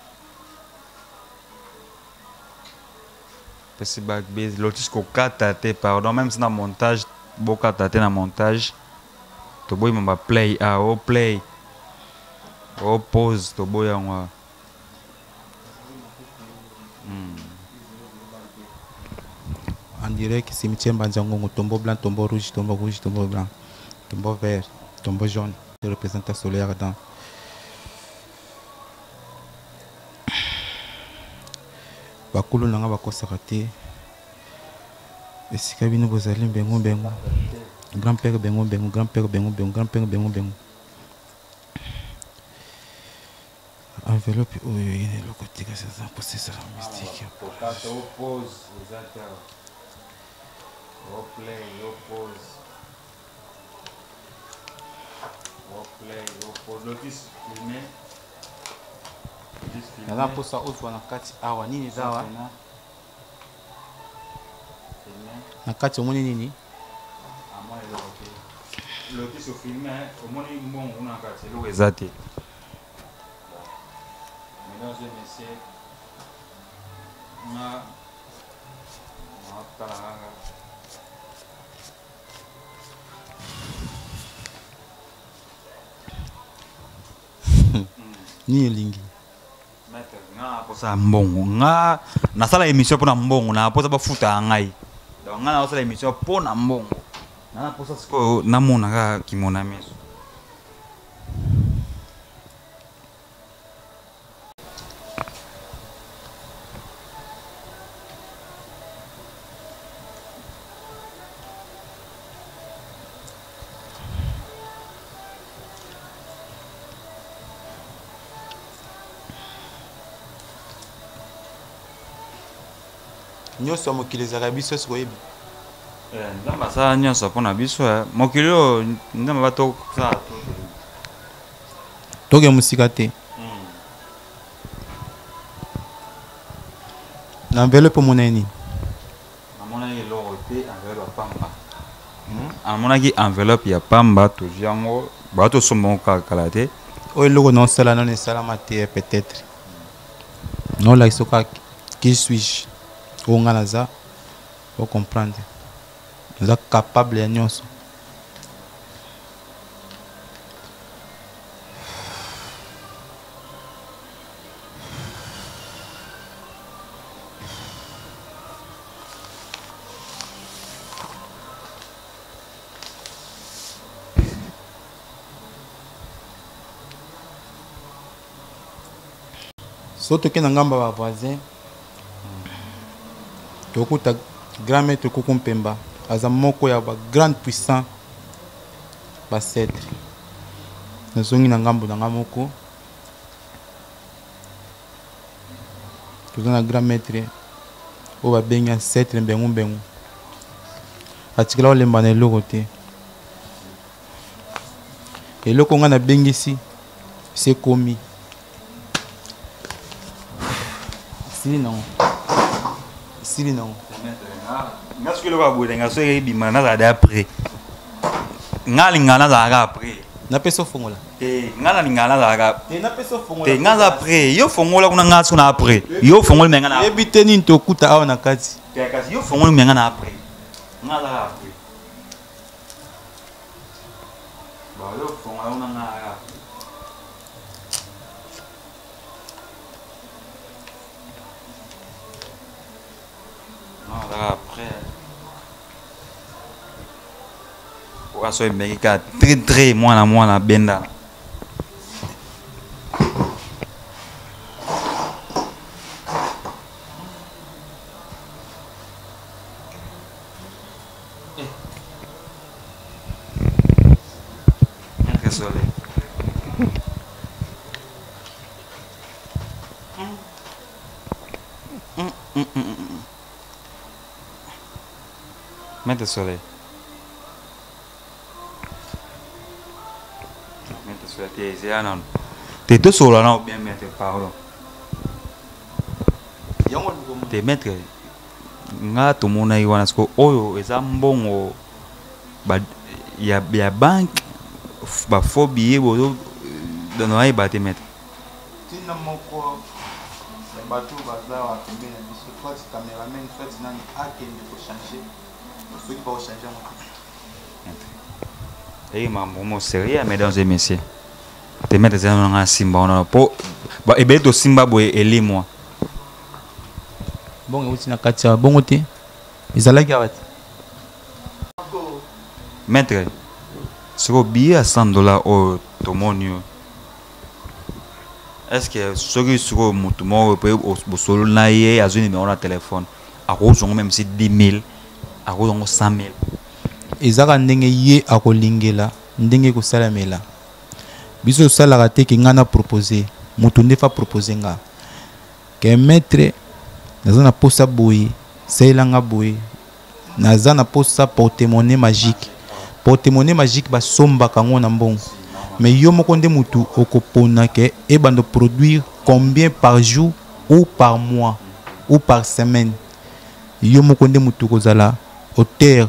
Speaker 1: apesi bague bise. Lotis kokata te, pardon. Même si na montage bokata te, na montage toboyi ma baplay a o play o pause, toboyi yango awa.
Speaker 3: En direct cimetière Mbanza-Ngongo, tombeau blanc, tombeau rouge, tombeau rouge, tombeau blanc, tombeau vert, tombeau jaune, représente soleil ardent. Bakulu na nga bakosaka te. Esika bino bozali, mbengu mbengu, grand père bengu bengu, grand père bengu bengu, grand père bengu bengu. Enveloppe oyo ye na eloko te, kasi aza mposa ezala mystique.
Speaker 1: Kokata o pause eza te awa, o play o pause, o play o pause. Lotis filme.
Speaker 3: Naza mposa ozwa na kati awa nini eza awa na kati. Omoni nini?
Speaker 1: Amoni eloko te. Lotis ofilme, omoni mbongo kuna na kati, eloko eza te. Mesdames et messieurs, nga naotala kaka.
Speaker 3: Nini elingi?
Speaker 1: Maître, nga naposa mbongo. Nga nasala émission mpona mbongo, naposa bafuta ya ngai. Donc nga nasala émission mpona mbongo, nga naposa sikoyo namona kaka kimona miso.
Speaker 3: Nyonso ya mokili ezalaka biso nyonso koyebi.
Speaker 1: Nzambe asala nyonso mpona biso. Mokili oyo Nzambe batosala.
Speaker 3: Toke mosika te. Na enveloppe omona nini?
Speaker 1: Namonaki eloko te, enveloppe ya pamba. Namonaki enveloppe ya pamba. Tozwi yango, bato tosomba yango kaka kala te.
Speaker 3: Oyo eloko na osala nano esalama te, peut-être. Naolakisa kaka qui suis-je, oyo nga naza. Ocomprendre, naza capable ya nyonso. So toke na ngambo ya bavoisin, tokuta grand maître Kuku Mpemba, aza moko ya bagrande puissant bacetre. Nazongi na ngambo na nga moko, toza na grand maître oyo babengi ancêtre Mbengu Mbengu, atikala kolemba na eloko te. Eloko ngai nabengisi sekomi esili nango, esili nango.
Speaker 1: Nga soki eloko ya boye nga soki ebima, nazala da après. Nga alingaka nazalaka après.
Speaker 3: Napesa ofongola.
Speaker 1: Te, nga nalingaka nazalaka
Speaker 3: te, napesa ofongola.
Speaker 1: Te, nga aza après. Yo fongola kuna, nga so na après. Yo fongoli me nga na
Speaker 3: yebi te nini tokuta awa na kati.
Speaker 1: Te, kasi yo fongoli me nga na après, nga azaka après. Bon, yo fongola kuna, nga azaka après. Nga azaka après. Oka so emeki kaka très très mwana mwana benda. Maître Soleil. Maître Soleil. Maître Soleil, te ezela nano. Te, tosolola nano bien, maître, pardon.
Speaker 3: Yango.
Speaker 1: Te, maître, nga tomonaki wana siko oyo eza mbongo ba, ya banque, bafaux billet bozo nayeba te, maître.
Speaker 3: Ntina moko ya bato baza wa pembeni na biso, soit cameraman, soit nani, akende kochange soki bakochange yango te.
Speaker 1: Eyi mambo mo sérieux, mesdames et messieurs. Te, maître, eza nanga simba wana po ebele tosimba boye elimwa.
Speaker 3: Bongo euti na kati ya bongo te, ezalaki awa te.
Speaker 1: Maître, sikoyo billet ya 100 $ oyo tomoni oyo, est ce que soki sikoyo motu moko mpe bosolo na ye, azwi numéro na telefone, akozwa ngo même si 10 000, akozwa ngo 100 000?
Speaker 3: Ezaka ndenge ye akolingela, ndenge ekosalamela. Biso tosalaka te ke ngai na propose moto nde fa propose nga ke maître, naza na posa boye, salelanga boye, naza na posa porte-monnaie magique. Porte-monnaie magique basombaka yango na mbongo, mais yo moko nde motu okopona ke ebanda produire combien par jour ou par mois ou par semaine. Yo moko nde motu kozala auteur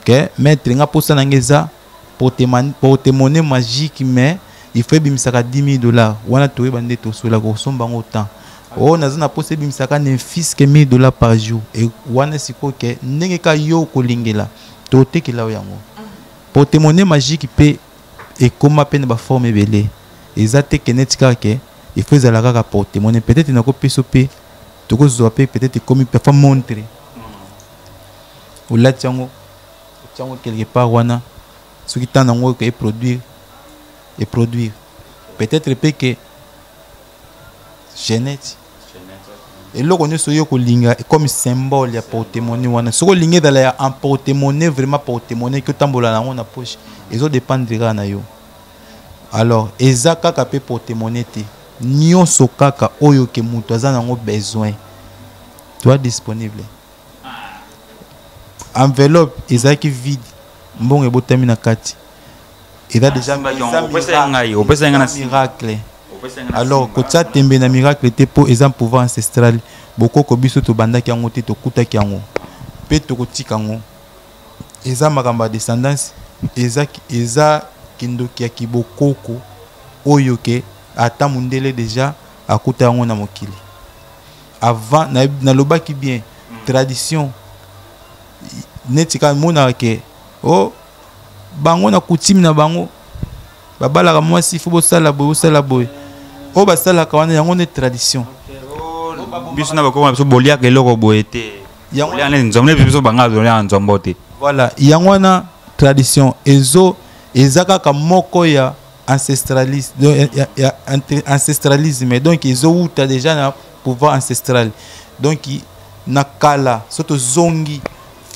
Speaker 3: ke maître, nga mposa na nga eza porte-monnaie magique, mais il faut ebimisaka 10 000 $. Wana toyeba nde tosola kosomba yango temps oyo naza na mposa ebimisaka ne fût-ce que 1000 $ par jour. E wana sikoyo ke ndenge ka yo kolingela, totekela yo yango. Porte-monnaie magique mpe ekóma mpe na baforme ebele. Eza te ke neti kaka ke il faut ezala kaka porte-monnaie. Peut-être nakopesa mpe, tokozwa mpe, peut-être ekomi parfois montre, olati yango, otia yango quelque part wana, soki ntango yango eproduire, eproduire. Peut-être mpe ke jeunette, eloko nyonso oyo kolinga comme symbole ya porte-monnaie wana, soki olingi ezala ya en porte-monnaie, vraiment porte-monnaie ki otambola nango na poche, ezodépendre kaka na yo. Alors eza kaka mpe porte-monnaie te, nyonso kaka oyo ke moto aza nango besoin, toa disponible. Enveloppe ezalaki vide, mbongo ebotami na kati, eza déjà miracle. Alors kotia tembe na miracle te, mpo eza pouvoir ancestral. Bokoko biso tobandaki yango te, tokutaki yango mpe tokotika yango. Eza makambo ya descendance, eza kindoki ya kibokoko oyo ke ata mondele déjà akuta yango na mokili. Avant nalobaki bien tradition neti kaka monaka ke o bango na coutume na bango babalaka mwasi, fo bosala boye, bosala boye. Oyo basalaka wana, yango nde tradition.
Speaker 1: Biso na bakoko na biso boliaka eloko boye te.
Speaker 3: Yango
Speaker 1: Bolia neti nzombo, neti biso banga toliaka nzombo te.
Speaker 3: Voilà, yango wana tradition ezo eza kaka moko ya ancestralisme, donc, ya ancestralisme. Donc ezowuta déjà na pouvoir ancestral. Donc na kala, so tozongi,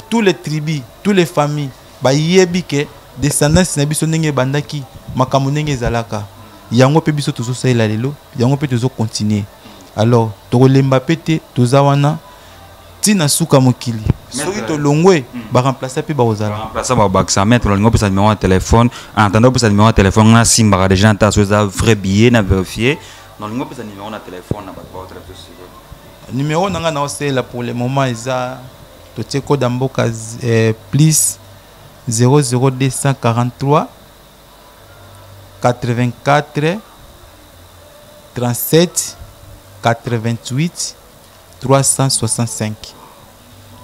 Speaker 3: tous les tribus, tous les familles bayebi ke descendance na biso ndenge ebandaki, makambo ndenge ezalaka, yango mpe biso tozosalela lelo, yango mpe tozocontinue. Alors tokolemba mpe te, toza wana ntina suka mokili. Soki tolongwe, baremplace mpe bakozala.
Speaker 1: Remplaçant babakisa. Maître, olingi opesa numéro ya téléphone. En attendant opesa numéro ya téléphone, nga nasimbaka déjà nta so eza vrai billet na vérifier. Na olingi opesa numéro na téléphone na bato baotala biso sikoyo.
Speaker 3: Numéro na ngai naosalela pour le moment eza, totie code ya mboka, plus 00243 84 37 88 365.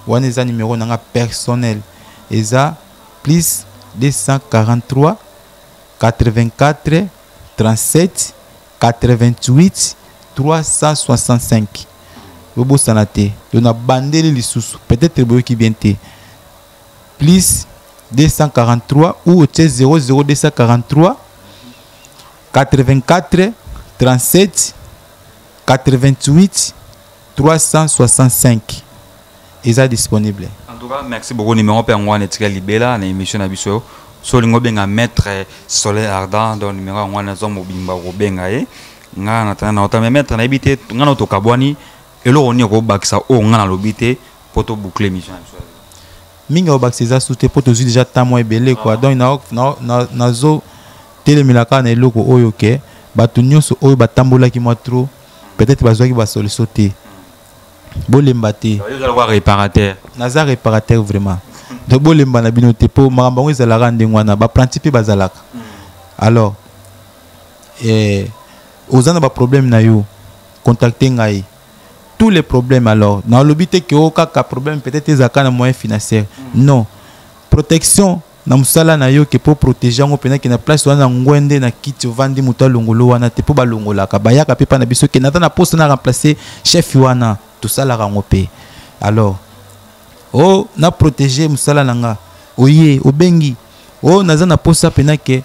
Speaker 3: Wana eza numéro na nga personnel, eza plus 243 84 37 88 365. Bobosana te to na bandeli lisusu, peut-être boyoki bien te: plus 243 ou otie 00243 84 37 88 365, eza disponible.
Speaker 1: En tout cas, merci beaucoup. Numéro mpe yango wana etika libela na émission na biso. So olingi obenga Maître Soleil Ardent, donc numéro yango wana eza mobimba, kobenga ye. Nga na tana na otama maître, nayebi te nga na tokabwani eloko nini okobakisa oyo nga nalobi te mpo toboucle émission na biso.
Speaker 3: Mingi akobakisa eza su te, mpo tozwi déjà temps mwa ebele quoi. Donc nazo telemela kaka na eloko oyo ke bato nyonso oyo batambolaki mwa trop, peut-être bazwaki basolution te, bolemba te.
Speaker 1: Yo ozala kwa réparateur.
Speaker 3: Naza réparateur vraiment. Donc bolemba na bino te, mpo makambo yango ezalaka ndenge wana, baapprenti mpe bazalaka. Alors oza na baproblème na yo, contacte ngai, tous les problèmes. Alors nalobi te ke o kaka problème peut-être ezalaka na moyen financier, non. Protection na mosala na yo, ke mpo protéger yango mpena, ke na place wana na ngwende na kiti ovandi, moto alongolo wana te, mpo balongolaka, bayaka mpe mpa na biso ke naza na poste na remplacer chef wana, tosalaka yango mpe. Alors o na protéger mosala na nga, oye obengi o naza na posa mpena ke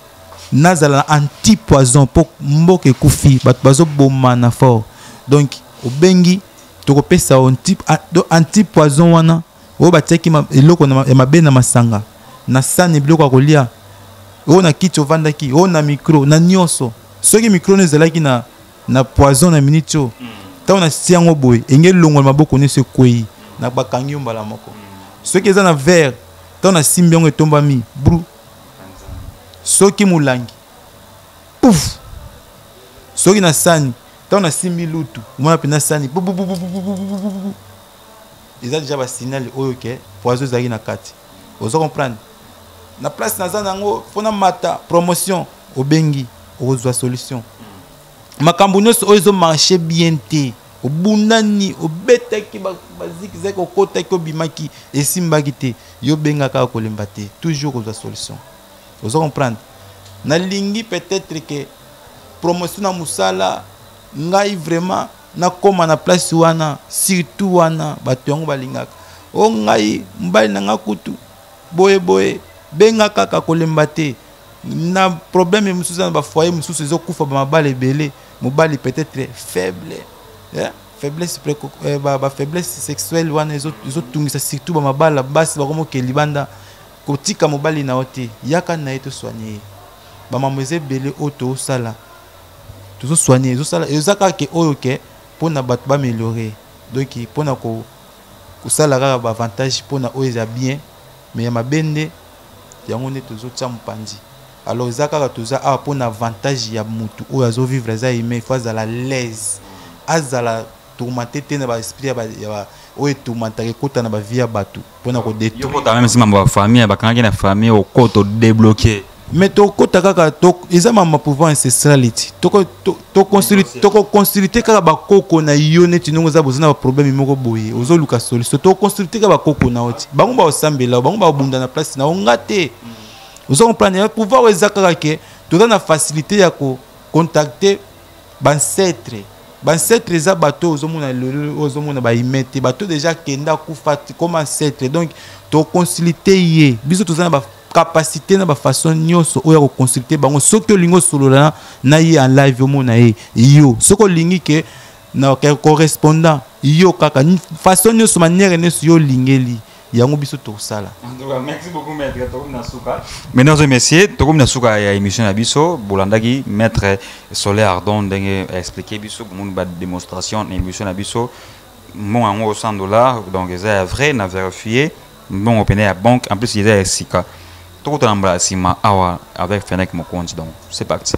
Speaker 3: nazala na anti poison mpo mboka ekufi, bato bazobomana fort. Donc obengi, tokopesa anti poison wana oyo batiaki eloko ya mabe na masanga, na sani, biloko ya kolia, oyo na kiti ovandaki, oyo na micro, na nyonso. Soki micro no ezalaki na poison, na minute oyo ntango nasia yango boye, enge elongola maboko nyonso ekwei na bakangi yo mbala moko. Soki eza na verre, ntango nasimbi yango etombami bru. Soki molangi, pouf. Soki na sani, ntango nasimbi lutu, omona mpenza sani bubububububububu, eza déjà basignal oyo ke poison ezalaki na kati. Oza comprendre? Na place naza nango mpona mata promotion, obengi, okozwa solution. Makambo nyonso oyo ezomarche bien te, obundani, obetaki bazikizaki, okotaki, obimaki, esimbaki te, yo benga kaka, kolemba te, toujours kozwa solution. Oza comprendre? Nalingi peut-être ke promotion na mosala, ngai vraiment nakóma na place wana. Surtout wana bato yango balingaka o ngai mobali na nga kutu boye boye, benga kaka, kolemba te. Na problème mosusu na bafoyer mosusu ezokufa, bamabala ebele, mobali peut-être faible, yeah? Faiblesse, ba faiblesse sexuelle wana ezotungisa surtout bamabala. Basi bakomokela libanda, kotika mobali na yo te, yaka na ye tosoigne ye. Bamambo eza ebele oyo tozosala, tozosoigne, ezosala, eza kaka ke oyo ke mpona bato baaméliorer. Donc mpona kosala kaka baavantage mpona oyo eza bien, mais ya mabe nde yango nde tozotia mopanzi. Alors eza kaka toza awa mpona avantage ya motu oyo azovivre, aza humain, il faut azala l'aise, azala tourmenté te na baesprit oyo etourmentaka, ekota na bavie ya bato mpona kodétruire.
Speaker 1: Kota même si mambo ya famille bakangaki na famille, okota odébloqué.
Speaker 3: Mais tokota kaka eza mama pouvoir ancestral ti tokoconsulte kaka bakoko na yo. Neti ndenge oza, boza na baproblème moko boye, ozoluka solution, tokoconsulte kaka bakoko na yo ti bango baosambela, bango babunda na place na yo. Nga te, oza comprendre? Pouvoir oyo eza kaka ke toza na facilité ya kocontacter baancêtre. Baancêtre eza bato oyo ozomona lelo, oyo ozomona bahumain te, bato déjà kenda, kufa comme ancêtre. Donc toconsulte ye. Biso toza na bacapacité na bafaçon nyonso oyo ya koconsulte bango. Soki olingi osolola na ye en live, omona ye yo. Soki olingi ke na correspondant yo, kaka façon nyonso, manière nyonso yo olingeli yango, biso tosala.
Speaker 1: En tout cas, merci beaucoup, maître. Tokomi na suka. Mesdames et messieurs, tokomi na suka ya émission na biso. Bolandaki maître Soleil Ardon ndenge expliquer biso, bomoni ba démonstration na émission na biso. Mbongo yango 100 $, donc eza ya vrai, na vérifier mbongo pene ya banque, en plus eza ya sika. Tokutana mbala nsima awa avec Fenek Mokonzi. Donc c'est parti.